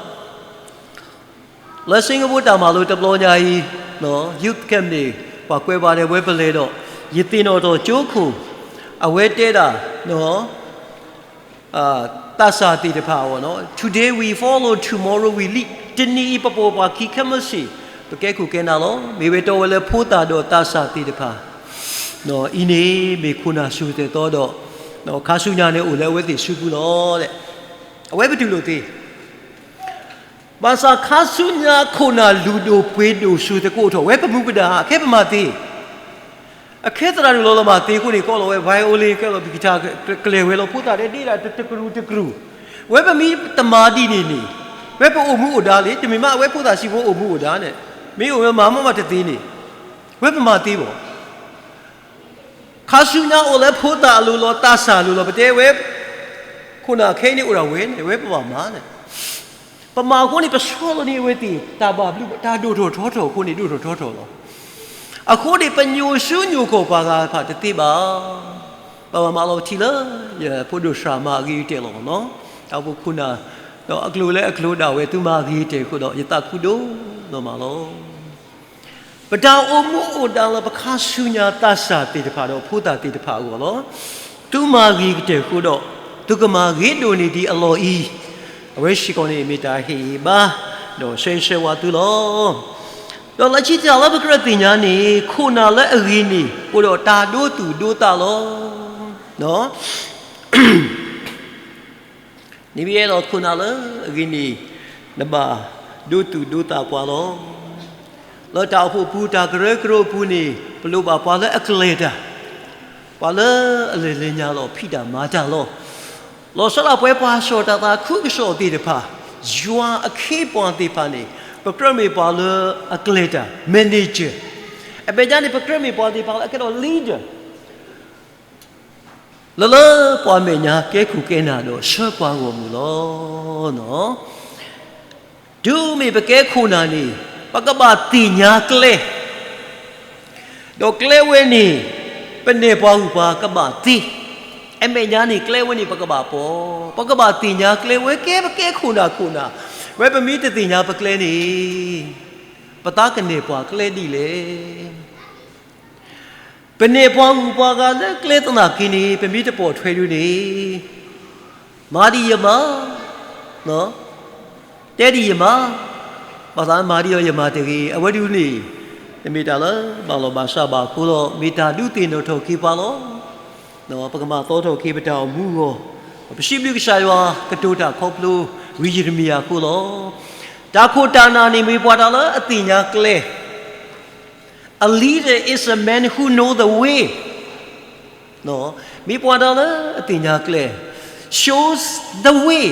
လၢ Singapore တၢ်မၤလိတဘျီညါအံၤ youth camp န့ၣ် ပှၤကွဲးဘၣ်ဒဲးဝဲပလဲၤဒီး ယသ့ၣ်နီၣ်ထီၣ်ကၠိခိၣ် အဝဲတဲဒၣ် သးစၢ်သ့ၣ်တဖၣ်အဂီၢ်, Today we follow, tomorrow we lead. တနံၤအံၤပပိာ်ပှၤခံခဲမုၢ်ဆ့ၣ် ပကဲခိၣ်ကဲနၢ်လီၤ. မ့ၢ်ဝဲတီဝဲလၢဖိသၣ်ဒီးသးစၢ်သ့ၣ်တဖၣ် အံၤန့ၣ်မ့ၢ်ခိၣ်နၢ်ဆူၣ်သဲးသီဒီး ခါဆူညါန့ၣ်အိၣ်လၢအဝဲသ့ၣ်စုပူၤလီၤ. အဝဲပတူၢ်လိာ်သ့ ဘၣ်ဆၣ်ခါဆူညါခိၣ်နၢ်လုၢ်ဒိၣ်ပှ့ၤဒိၣ်ဆူၣ်သကိးထီၣ် ဝဲပမူပဒါ အခဲပမၤသ့, အခဲသရၣ်ဒိၣ်လီၤလၢမၤသ့အဃိန့ၣ် ကီးလီၤဝဲ violin ကဲလီၤ guitar ကလဲၤဝဲလီၤ ဖိသၣ်ဒဲးဒ့ဒၣ်တကရူၢ်တကရူၢ်, ဝဲပမ့ၢ်တမၤဒ်န့ၣ်န့ၣ် ဝဲပအိၣ်မူအိၣ်ဒါလံ, တမ့ၢ်မးအဝဲဖိသၣ်စံးဖိအိၣ်မူအိၣ်ဒါန့ၣ် မ့ၢ်အိၣ်ဝဲမၤမးမးတသ့န့ၣ် ဝဲပမၤသ့ဘၣ်. ခါဆူညါအိၣ်လၢဖိသၣ်အလိၤလီၤ သးစၢ်အလိၤလီၤ ပတဲဝဲ ခိၣ်နၢ်ခဲအံၤန့ၣ်အိၣ်ဒၣ်ဝဲန့ၣ် ဝဲပဘၣ်မၤန့ၣ် ပမၤအဃိန့ၣ် ပဆီလီၤန့ၢ်အဝဲသ့ၣ် တၢ်ဘၣ်ဘျုး တၢ်ဒိၣ်ထီၣ်ထီထီၣ်အဃိန့ၣ် ဒိၣ်ထီၣ်ထီထီၣ်လီၤ. အဃိန့ၣ် ပညိၣ်ဆူညိၣ်ခီၣ်ပှၤဂၤတဖၣ်တသ့ဘၣ်. ပဘၣ်မၤလီၤပထံၣ်လၢ ယဖိဒိၣ်စှၤမၤအဂ့ၤကတၢၢ်လီၤနီၤ. တၢ်အိၣ်ဖှိၣ်ခိၣ်နၢ် ဒီးအကျိၤလၢအကျိၤဒၣ်ဝဲ သုမၤအဂ့ၤကတၢၢ်အဃိဒီး ယသးခုဒိၣ်နီၢ်မးလီၤ. ပတၢ်အိၣ်မူအိၣ်ဒါလၢပခါဆူညါသးစၢ်သ့ၣ်တဖၣ်ဒီးဖိသၣ်သ့ၣ်တဖၣ်အဂီၢ်လီၤ. သုမၤဂ့ၤကတၢၢ်အဃိဒီး သုကမၤဂ့ၤဒိၣ်န့ၢ်ဒံးအလီၢ်အံၤ, အဝဲစ့ၢ်ကီးန့ၣ်မ့ၢ်တၢ်ဟ့ၣ်ဂံၢ်ဘါ ဒီးဆၢဂ့ၤဆၢဝါသုလီၤ. ဒီးလၢခံတၢ်လၢပကြၢးသ့ၣ်ညါန့ၣ် ခိၣ်နၢ်လၢအဂ့ၤန့ၣ် အိၣ်ဒီးတၢ်ဒိသူၣ်ဒိသးလီၤ. နမ့ၢ်အဲၣ်ဒိးခိၣ်နၢ်လၢအဂ့ၤန့ၣ် နဘၣ်ဒိသူၣ်ဒိသးပှၤလီၤ. လၢတၢ်အိၣ်ဖှိၣ်ပူၤ တၢ်ကရၢကရိအပူၤန့ၣ် ပလိၣ်ဘၣ်ပှၤလၢအကျဲၤတၢ်, ပှၤလၢအလဲၤလဲၤညါလီၤ ဖံးတၢ်မၤတၢ်လီၤ. လီၤဆီဒၣ်ပဝဲပှၤစိာ်တၢ်သးခုကစီၣ်သ့ၣ်တဖၣ် ယွၤအခ့အပှၤသ့ၣ်တဖၣ်န့ၣ် ပကြၢးမ့ၢ်ပှၤလၢအကျဲၤတၢ် manager, အမဲာ်ညါန့ၣ် ပကြၢးမ့ၢ်ပှၤသ့ၣ်တဖၣ်လၢအကဲထီၣ် leader လၢလၢပှၤမဲာ်ညါကဲခိၣ်ကဲနၢ်ဒီးဆှၢပှၤဂီၢ်မုၢ်လီၤ. တုၤမ့ၢ်ပကဲခိၣ်နၢ်န့ၣ် ပကဘၣ်သ့ၣ်ညါကျဲ ဒီးကျဲဝဲန့ၣ် ပနဲၣ်ပှၤဂုၤပှၤကဘၣ်သ့, အမဲာ်ညါန့ၣ် ကျဲဝဲန့ၣ် ပကဘၣ်ပိာ်, ပကဘၣ်သ့ၣ်ညါကျဲဝဲ ကဲပကဲခိၣ်နၢ်ခိၣ်နၢ်, ဝဲပမ့ၢ်တသ့ၣ်ညါပကျဲန့ၣ် ပသးကနဲၣ်ပှၤကျဲဒ်လဲၣ်. ပနဲၣ်ပှၤဂုၤပှၤဂၤလၢကျဲသနာ်က့န့ၣ် ပမ့ၢ်တပိာ်ထွဲဒုန့ၣ် မၤဒ်ယမၤ, တဲဒ်ယမၤ, ဘၣ်သးမၤဒ်အီၤယမၤတဂ့ၤ. အဝဲဒုန့ၣ် တမ့ၢ်တၢ်လၢဘၣ်လီၢ်ဘၣ်စးဘၣ်အဃိလီၤ, မ့ၢ်တၢ်ဒုးသ့ၣ်နီၣ်ထီၣ်က့ၤပှၤလီၤ. ပကမၤသီထီၣ်က့ၤပတၢ်အိၣ်မူအဂီၢ်, ပစံးဘျုးကစၢ်ယွၤ ကတိၤတၢ်ခီဖျိ ဝံယံးရမံယၤအဃိလီၤ. တၢ်ခိၣ်တၢ်နၢ်န့ၣ် မ့ၢ်ပှၤတၢ်လၢအသ့ၣ်ညါကျဲ, A leader is a man who know the way. မ့ၢ်ပှၤတၢ်လၢအသ့ၣ်ညါကျဲ, shows the way,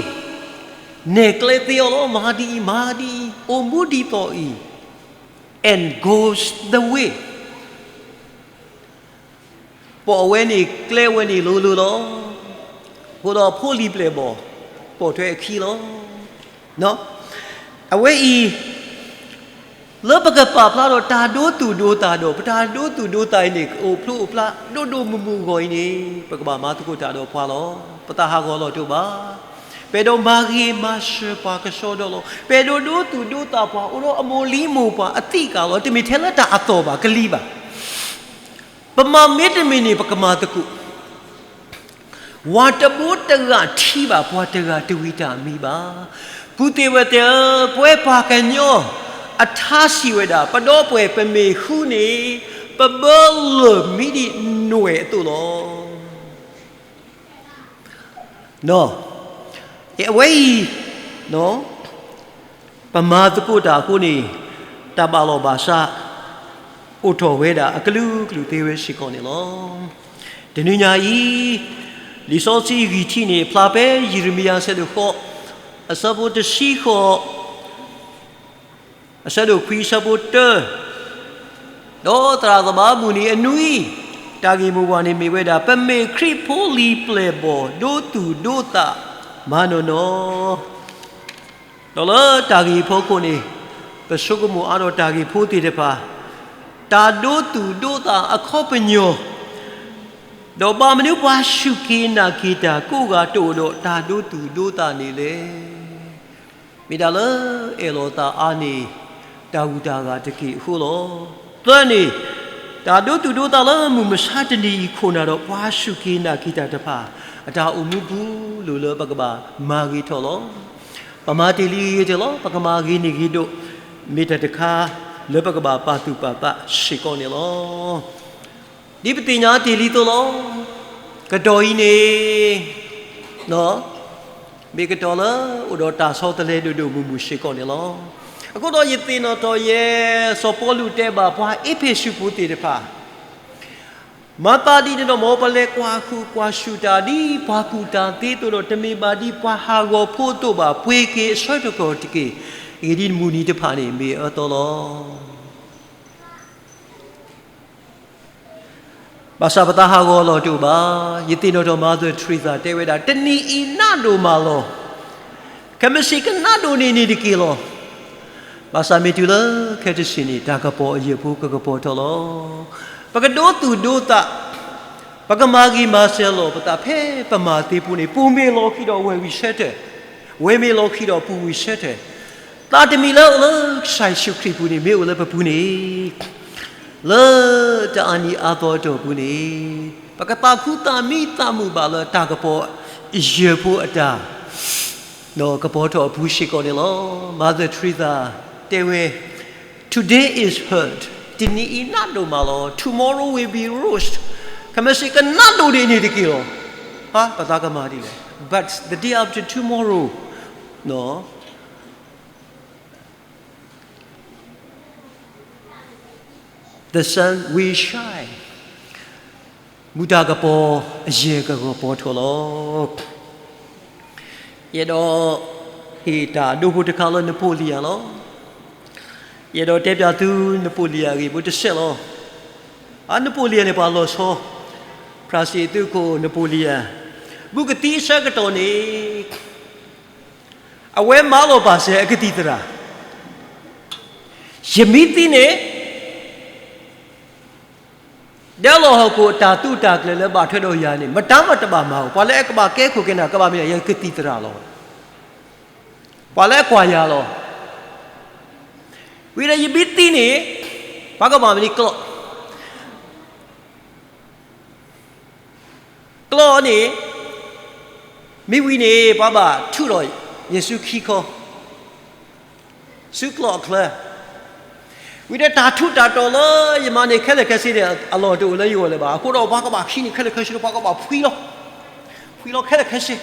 နဲၣ်ကျဲသ့အီၤလီၤ, မၤဒ်အံၤ မၤဒ်အံၤ အိၣ်မူဒ်သိးအံၤ, and goes the way. ပိာ်အဝဲန့ၣ် ကျဲဝဲန့ၣ်လိၤလိၤလီၤ. အဃိဒီးဖိလံၤပျဲၢ်ဘီၣ် ပိာ်ထွဲအခံလီၤ. အဝဲအံၤ လၢပကပာ်ဖျါဒီးတၢ်ဒိသူၣ်ဒိသးဒီး ပတၢ်ဒိသူၣ်ဒိသးအံၤန့ၣ် ကအိၣ်ဖျိအိၣ်ဖျါဒိၣ်ဒိၣ်မုၢ်မုၢ်အဂီၢ်အံၤန့ၣ် ပကဘၣ်မၤသကိးတၢ်ဒီးပှၤလီၤ. ပသးဟးဂီၤလီၤတအိၣ်ဘၣ်. ပအဲၣ်ဒိးမၤဂ့ၤမၤစၢၤပှၤကစီဒီလီၤ. ပအဲၣ်ဒိးဒိသူၣ်ဒိသးပှၤ အိၣ်ဒီးအမိၢ်လံမိၢ်ပှၢ်အသံးကၤလီၤ. တမ့ၢ်ထဲလၢတၢ်အသီၣ်ဘၣ် ကလံၤဘၣ်. ပမၤမ့တမ့ၢ်န့ၣ် ပကမၤသကိး ဝၤတဘိတဂၤထံၣ်ဘၣ် ပှၤတဂၤတဝံၤတၢ်မံဘၣ်. ပုၢ်သ့ၣ်ဝဲၢ်သ့ၣ်ဧၢ, ပဝဲပှၤကညီအထါစံးဝဲဒၣ် ပဒီပုၢ်ဝဲၢ်ပမ့ၢ်ဃုန့ၣ် ပဘၢလၢၢ်မံဒံးနွဲၣ်အသိးလီၤ. အဝဲအံၤ ပမၤသကိးတၢ်အဃိန့ၣ် တၢ်ဘၣ်လီၢ်ဘၣ်စး အိၣ်ထီၣ်ဝဲဒၣ်အကလုာ်ကလုာ်သ့ဝဲစ့ၢ်ကီးန့ၣ်လီၤ. တနံၤညါအံၤ လံာ်စီဆှံဂံၢ်ထံးန့ၣ် ဖျါဖဲယံးရမံယၤအဆၢဒိၣ်ဃိး အဆၢဖိတဆံဃိး အဆၢဒိၣ်ခွံ အဆၢဖိတၢ ဒီးသရၣ်သမါမုၢ်နံၤအနွံ တၢ်ဂ့ၢ်မိၢ်ပှၢ်န့ၣ်မ့ၢ်ဝဲဒၣ် ပမ့ၢ်ခရံာ်ဖိလံၤပျဲၢ်ဘီၣ် ဒိသူၣ်ဒိသးမၤနီၢ်နီၢ်, ဒီးလၢတၢ်ဂ့ၢ်ဖီခိၣ်န့ၣ် ပဆိကမိၣ်အါထီၣ်တၢ်ဂ့ၢ်ဖိသ့ၣ်တဖၣ်, တၢ်ဒိသူၣ်ဒိသးအခီပညီ, ဒီးဘၣ်မနုၤပှၤစူၢ်က့ၤနာ်က့ၤတၢ်ကိးဂၤတအိၣ်ဒီးတၢ်ဒိသူၣ်ဒိသးန့ၣ်လဲၣ်. မ့ၢ်ဒၣ်လၢအဲၣ်လီၤသးအါန့ၢ် တၢ်ဂုၤတၢ်ဂၤတက့ၢ်အဃိလီၤ. သၢန့ၣ်, တၢ်ဒိသူၣ်ဒိသးလၢမုၢ်မဆါတနံၤအံၤခိၣ်နၢ်ဒီးပှၤစူၢ်က့ၤနာ်က့ၤတၢ်တဖၣ် အတၢ်အိၣ်မူပူၤလိၣ်လၢပကဘၣ်မၤဂ့ၤထီၣ်လီၤ. ပမၤတ့ၢ်လံဂ့ၤဂ့ၤတ့ၢ်လီၤ. ပကမၤဂ့ၤန့ၢ်ဂ့ၤဒိၣ်, မ့ၢ်တၢ်တခါလၢပကဘၣ်ပာ်သူၣ်ပာ်သးစ့ၢ်ကီးန့ၣ်လီၤ. ဒ်ပသ့ၣ်ညါတ့ၢ်လံသိးလီၤ. ကတီၢ်အံၤန့ၣ် မ့ၢ်ကတီၢ်လၢအိၣ်ဒီးတၢ်ဆီတလဲဒိၣ်ဒိၣ်မုၢ်မုၢ်စ့ၢ်ကီးန့ၣ်လီၤ. အဃိဒီးယသ့ၣ်နီၣ်ထီၣ်ယဲ စီၤပီလူးတဲဘၣ်ပှၤအ့းဖ့းစူးဖိသ့ၣ်တဖၣ်, မၤသးဒ်န့ၣ်ဒီးမ်ပလဲၤကွၢ်ဃုာ်ကွၢ်ဆူၣ်တၢ် ဒ်ပှၤကူၣ်တၢ်သ့အသိးဒီး တမ့ၢ်ဘၣ်ဒ်ပှၤဟးဂီၤဖိအသိးဘၣ်, ပှ့ၤက့ၤအဆၢထၢၣ်ကီၢ်တက့ၢ်. အဂ့ၢ်ဒ်အံၤ မုၢ်နံၤတဖၣ်န့ၣ် မ့ၢ်အၢသီလီၤ. ဘၣ်ဆၣ်ပသးဟးဂီၤလီၤတအိၣ်ဘၣ်. ယသ့ၣ်နီၣ်ထီၣ် Mother Teresa တဲဝဲဒၣ် တနံၤအံၤနးဒိၣ်မးလီၤ. ခဲမုၢ်ဆ့ၣ်ကနးဒိၣ်န့ၢ်န့ၣ်တက့ၢ်လီၤ. ဘၣ်ဆၣ်မ့ၢ်တုၤလၢခဲတစ့ၣ်န့ၣ် တၢ်ကပီၤအယၢၢ်ဖိကကပီၤထီၣ်လီၤ. ပကဒိသူၣ်ဒိသး, ပကမၤဂ့ၤမၤစၢၤလီၤပသး ဖဲပမၤသ့အပူၤန့ၣ် ပူၤမ့ၢ်လီၤဃံၤဒီးဝဲၢ်ဝံၤဆၢထၢၣ်, ဝဲၢ်မ့ၢ်လီၤဃံၤဒီးပူၤဝံၤဆၢထၢၣ်, သးတမံၤလၢအိၣ်လၢကစၢ်ယ့ၣ်ၡူးခရံာ်အပူၤန့ၣ် မ့ၢ်အိၣ်လၢပပူၤန့ၣ် လၢတၢ်အနံၤအါသီအတီၢ်ပူၤန့ၣ် ပကသးခုသးမံသးမုာ်ဘၣ်လၢတၢ်ကပီၤယၢၢ်ဖိအတၢ် ကပီၤထီၣ်အပူၤစ့ၢ်ကီးန့ၣ်လီၤ. Mother Teresa တဲဝဲ, Today is hurt, တနံၤအံၤနးဒိၣ်မးလီၤ. Tomorrow will be roast, ခဲမုၢ်ဆ့ၣ်ကနးဒိၣ်န့ၢ်န့ၣ်တက့ၢ်လီၤ. ပသးကမၤဒ်လဲၣ်. But the day after tomorrow, no, the sun will shine, မုၢ်တၢ်ကပီၤအယဲၢ်ကကပီၤထီၣ်လီၤ. ယအဲၣ်ဒိးဟ့ၣ်တၢ်ဒိဖိတခါလၢ နပိလံယၤလီၤ. ယအဲၣ်ဒိးတဲပၠးသု နပိလံယၤအဂ့ၢ်ဖိတစဲးလီၤ. အ နပိလံယၤန့ၣ် ပှၤလီၤဆီ, ဖရၣ်စ့ၣ်အသုးခိၣ် နပိလံယၤ, မုၢ်ကသံအဆၢကတီၢ်န့ၣ် အဝဲမၤလီၤပာ်စၢၤအကသံၣ်သရၣ်, ယမ့ၢ်သံန့ၣ်, ဒီးလီၢ်ဟီၣ်ခိၣ်အတၢ်သူတၢ်ကျဲၤလၢဘၣ်ထွဲဒီးယၤန့ၣ် မတၤမးတဘၣ်မၤဧိၤ, ပှၤလၢအကဘၣ်ကဲခိၣ်ကဲနၢ် ကဘၣ်မ့ၢ်ဒၣ်ယကသံၣ်သရၣ်လီၤ. ပှၤလၢအကွၢ်ယၤလီၤ. ဝံၤဒီးယမ့ၢ်သံန့ၣ် ပှၤကဘၣ်မနုၤကျီၢ် ကျီၢ်န့ၣ် မ့ၢ်ဝံၤန့ၣ် ပှၤဘၣ်ထုးထီၣ်ယစုခံခီ ဆူကျီၢ်အချၢ, ဝံၤဒီးတၢ်ထူးတၢ်တီၤလၢယမၤန့ၢ်ခဲလၢာ်ခဲဆ့န့ၣ် အလီၢ်တအိၣ်လၢယဂီၢ်လၢၤဘၣ်. အဃိဒီးပှၤကဘၣ်ခံန့ၢ်ခဲလၢာ်ခဲဆ့ဒီး ပှၤကဘၣ်ဖှံလီၤ, ဖှံလီၤခဲလၢာ်ခဲဆ့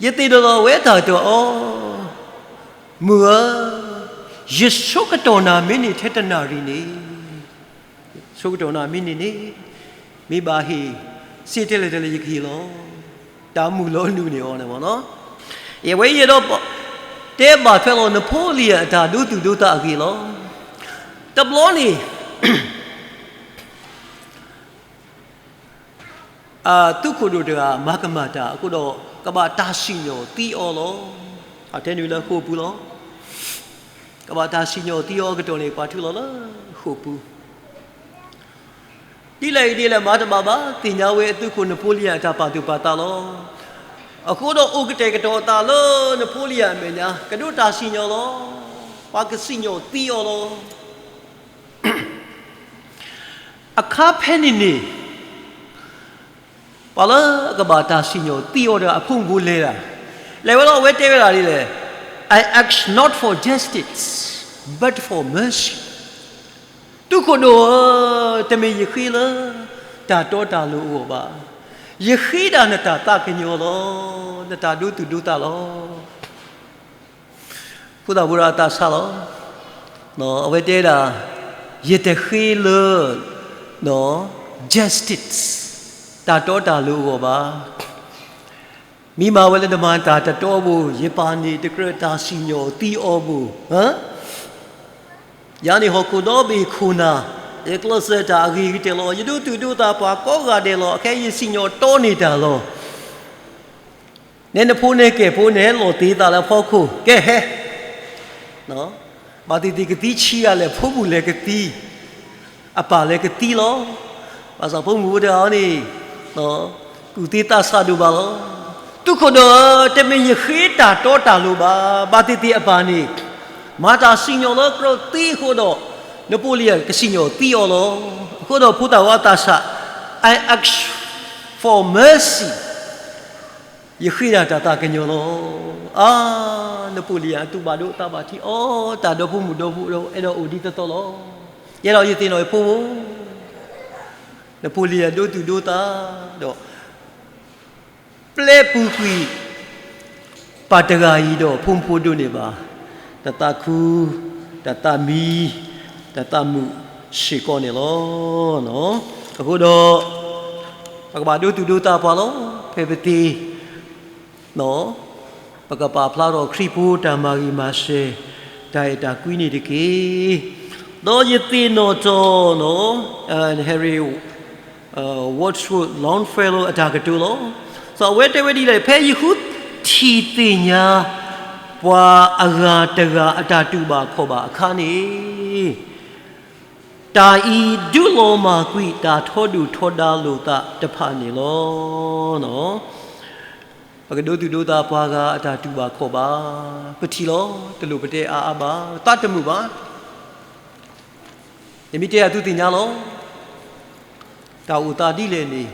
ယသ့ၣ်နီၣ်လီၤဝဲတၢ်ကတိၤအီၤ, မုၢ်ဧၢ, ယဆိကတီၢ်နၤမ့ၢ်န့ၢ်ထဲတနၣ်ရံၣ်န့ၣ်, ဆိကတီၢ်နၤမ့ၢ်န့ၢ်န့ၣ်, မ့ၢ်ဘၣ်ဟ့ၣ် စ့တဲလဲၣ်တဲလဲၣ် ယကဟ့ၣ်လီၤ. တၢ်မုၢ်လီၤနုာ်န့ၢ်အီၤန့ၣ်မ့ၢ်နီၤ, အဝဲအံၤဒီး တဲဘၣ်ထွဲလီၤ နဖိလံယၤအတၢ်ဒိသူၣ်ဒိသးအဂ့ၢ်လီၤ. တဘျီန့ၣ် အသုးခိၣ်ဒိၣ်တဂၤ မၤကမၣ်တၢ်အဃိဒီး ကဘၣ်တၢ်စံၣ်ညီၣ်သံအီၤလီၤ. အထဲနုာ်လၢဃိာ်ပူၤလီၤ. ကဘၣ်တၢ်စံၣ်ညီၣ်သံအီၤအကတီၢ်န့ၣ် ပှၤထုးလီၤလၢဃိာ်ပူၤ ဒ်လဲၣ်ဂ့ၤဒ်လဲၣ် မၤတဘၣ်ဘၣ် သ့ၣ်ညါဝဲအသုးခိၣ်နဖိလံယၤအတၢ်ပာ်သူၣ်ပာ်သးလီၤ. အဃိဒီးအိၣ်ကတဲာ်ကတီၤအသးလၢနဖိလံယၤအမဲာ်ညါ ကဒိးတၢ်စံၣ်ညီၣ်လီၤ. ပှၤကစံၣ်ညီၣ်သံအီၤလီၤ. အခါဖဲန့ၣ်န့ၣ် ပှၤလၢအကဘၣ်တၢ်စံၣ်ညီၣ်သံအီၤဒီးအဖိမုၣ်ဖိလဲၤဒၣ်, လဲၤဝဲလီၤ အဝဲတဲဝဲဒၣ်ဒ်လဲၣ်, I ask not for justice, but for mercy. သုးခိၣ်ဒိၣ်ဧၢ, တမ့ၢ်ယဃ့လၢ တၢ်တီတၢ်လိၤအဂီၢ်ဘၣ်. ယဃ့ဒၣ်နတၢ်သးကညီၤလီၤ. နတၢ်ဒိသူၣ်ဒိသးလီၤ. ဖိသၣ်ဖိဒီးအသးဆါလီၤ. အဝဲတဲဒၣ်, ယတဃ့လၢ justice တၢ်တီတၢ်လိၤအဂီၢ်ဘၣ်. မ့ၢ်မၤဝဲလၢနမၤတၢ်တတီဘိ, ယပာ်န့ၢ်တကြၢးတၢ်စံၣ်ညီၣ်သံအီၤဘိ. ယၤန့ၣ်ဟီၣ်ခိၣ်ဒီဘ့ၣ်ခိၣ်နၢ်, ယကျဲးစၢးတၢ်အဂ့ၤကတၢၢ်လီၤ. ယဒိသူၣ်ဒိသးပှၤကိးဂၤဒဲးလီၤ. အခဲအံၤယစံၣ်ညီၣ်တီန့ၢ်တၢ်လီၤ. နဲနဖိနဲကဲၣ်ဖိ နဟဲလီၤတ့ၢ်သးလၢအဖီခိၣ် ကဲဟဲ ဘၣ်သ့ၣ်သ့ၣ်ကသံဆံးဂၤလဲၣ် ဖိမုၣ်လဲၤကသံ, အပၢ်လဲၤကသံလီၤ. ဘၣ်ဆၣ်ဖိမုၣ်ဖိတဂၤအံၤန့ၣ် ကူၣ်သ့သးဆးဒိၣ်ဘၣ်လီၤ. သုးခိၣ်ဒိၣ်ဧၢ, တမ့ၢ်ယဃ့တၢ်တီတၢ်လိၤဘၣ်. ဘၣ်သ့ၣ်သ့ၣ်အပၢ်န့ၣ် မၤတၢ်စံၣ်ညီၣ်လၢကြၢးသံအဃိဒီး နဖိလံယၤကစံၣ်ညီၣ်သံအီၤလီၤ. အဃိဒီးဖိသၣ်ဝဲအသးဆး, I ask for mercy. ယဃ့ဒၣ်တၢ်သးကညီၤလီၤ. အါ, နဖိလံယၤအသူၣ်ဘၣ်ဒိသးဘၣ်ထံးအီၤ, တၢ်ဒီဖိမုၣ်ဒီဖိအဲၣ်ဒိးအိၣ်ဒ်သိးသိးလီၤ. ယဲဒီးယသ့ၣ်နီၣ်ဖိ, နဖိလံယၤဒိသူၣ်ဒိသးဒီး ပျဲပူၤကွံာ် ပၢ်တဂၤအံၤဒီးဖိမုၣ်ဖိဒိၣ်န့ၢ်ဘၣ် တၢ်သးခု, တၢ်သးမံ, တၢ်သးမုာ်စ့ၢ်ကီးန့ၣ်လီၤ. အဃိဒီး ပကဘၣ်ဒိသူၣ်ဒိသးပှၤလီၤ. ဖဲပသ့ ပကပာ်ဖျါထီၣ်ခရံာ်ဖိတၢ်မၤဂ့ၤမၤစၢၤ တၢ်အဲၣ်တၢ်ကွံန့ၣ်တက့ၢ်. ဒီးယသ့ၣ်နီၣ်ထီၣ် Henry Wadsworth Longfellow အတၢ်ကတိၤလီၤ. အဝဲတဲဝဲဒ်လဲၣ်, ဖဲယဃုထံၣ်သ့ၣ်ညါ ပှၤအဂၤတဂၤအတၢ်တူၢ်ဘၣ်ခီၣ်ဘၣ်အခါန့ၣ် တၢ်အံၤဒုးလီၤမၢ်ကွံာ်တၢ်ထီဒိၣ်ထီဒါလိာ်သးတဖၣ်န့ၣ်လီၤ. ပကဒိသူၣ်ဒိသးပှၤဂၤအတၢ်တူၢ်ဘၣ်ခီၣ်ဘၣ်. ပထံၣ်လီၤ, တလိၣ်ပတဲအါအါဘၣ်, သးတမုာ်ဘၣ်. ယမ့ၢ်တဲအသုသ့ၣ်ညါလီၤ. တၢ်အိၣ်သးဒ်လဲၣ်န့ၣ်,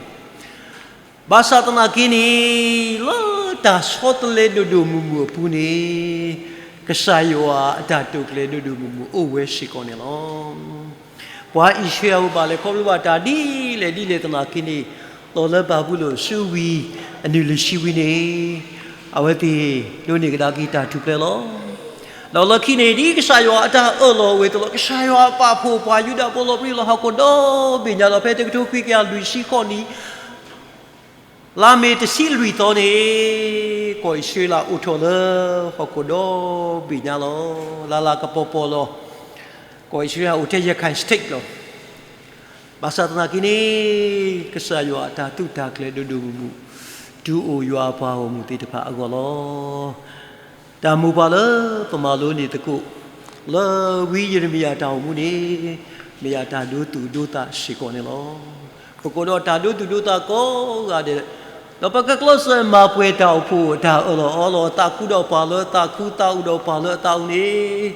ဘၣ်ဆၣ်သနာ်က့န့ၣ် လၢတၢ်ဆီတလဲဒိၣ်ဒိၣ်မုၢ်မုၢ်အပူၤန့ၣ် ကစၢ်ယွၤအတၢ်တိာ်ကျဲၤဒိၣ်ဒိၣ်မုၢ်မုၢ်အိၣ်ဝဲစ့ၢ်ကီးန့ၣ်လီၤ. ပှၤအံၣ်စရ့လးဖိဘၣ်လဲၤခီဖျိဘၣ်တၢ်ဒ်လဲၣ်ဒ်လဲၣ်သနာ်က့န့ၣ်, လီၤလၢဘၤဘူလိၣ်အစုဝံၤ အနုၢ်လွံၢ်ဆံဝံၤန့ၣ် အဝဲသ့ၣ်ဒိးန့ၢ်ကဒါက့ၤတၢ်ထူၣ်ဖျဲးလီၤ. ဒီးလၢခံန့ၣ် ဒ်ကစၢ်ယွၤအတၢ်အၢၣ်လီၤအဝဲအသိးလီၤ. ကစၢ်ယွၤအပာ်ဖှိၣ်ပှၤယူဒၤဖိလီၤပြံလီၤဟီၣ်ခိၣ်ဒီဘ့ၣ်ညါဒီး ဖဲတကထိခွံကယၤလွံၢ်ဆံဃိးနံၣ် လါမ့ၤတဆံလွံၢ်သီန့ၣ် ကီၢ်အံၣ်စရ့လးအိၣ်ထီၣ်လၢဟီၣ်ခိၣ်ဒီဘ့ၣ်ညါလီၤ. လၢ်လၢ်ကပီၤပီၤလီၤ. ကီၢ်အံၣ်စရ့လးအိၣ်ထဲ ရခိုင် state လီၤ. ဘၣ်ဆၣ်သနာ်က့န့ၣ် ကစၢ်ယွၤအတၢ်သူၣ်တၢ်ကျဲၤဒိၣ်ဒိၣ်မုၢ်မုၢ် တုၤအိၣ်ယွၤအပှၤဂီၢ်မုၢ်သ့ၣ်တဖၣ်အဂီၢ်လီၤ. တၢ်မိၢ်ပှၢ်လၢပမၤလိန့ၢ်သကိး လၢဝံယံးရမံယၤတၢ်အိၣ်မူန့ၣ် မ့ၢ်ယတၢ်ဒိသူၣ်ဒိသးစ့ၢ်ကီးန့ၣ်လီၤ. ပကအိၣ်ဒီးတၢ်ဒိသူၣ်ဒိသးကိးဂၤဒဲး, ဒီးပကကျဲးစၢးမၤပှဲၤတၢ်အိၣ်ဖှိၣ် တၢ်အၢၣ်လီၤအီလီၤ သးခုဒီးပှၤလၢသးခု သးအုးဒီးပှၤလၢအသးအုးန့ၣ်,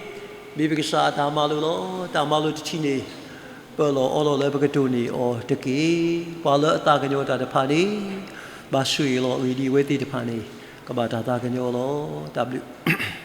မ့ၢ်ပကစၢ်အတၢ်မၤလိာ်လီၤ. တၢ်မၤလိာ်တထံၣ်န့ၣ် ပအၢၣ်လီၤအီလီၤလၢပကတိၢ်န့ၢ်အီၤတက့ၢ်. ပှၤလၢအသးကညီၤတၢ်တဖၣ်န့ၣ်, ဘၣ်ဆိၣ်ဂ့ၤလီၤအဂ့ၢ်ဒ်အဝဲသ့ၣ်တဖၣ်န့ၣ် ကဘၣ်တၢ်သးကညီၤလီၤ. တၢ်ဘျုး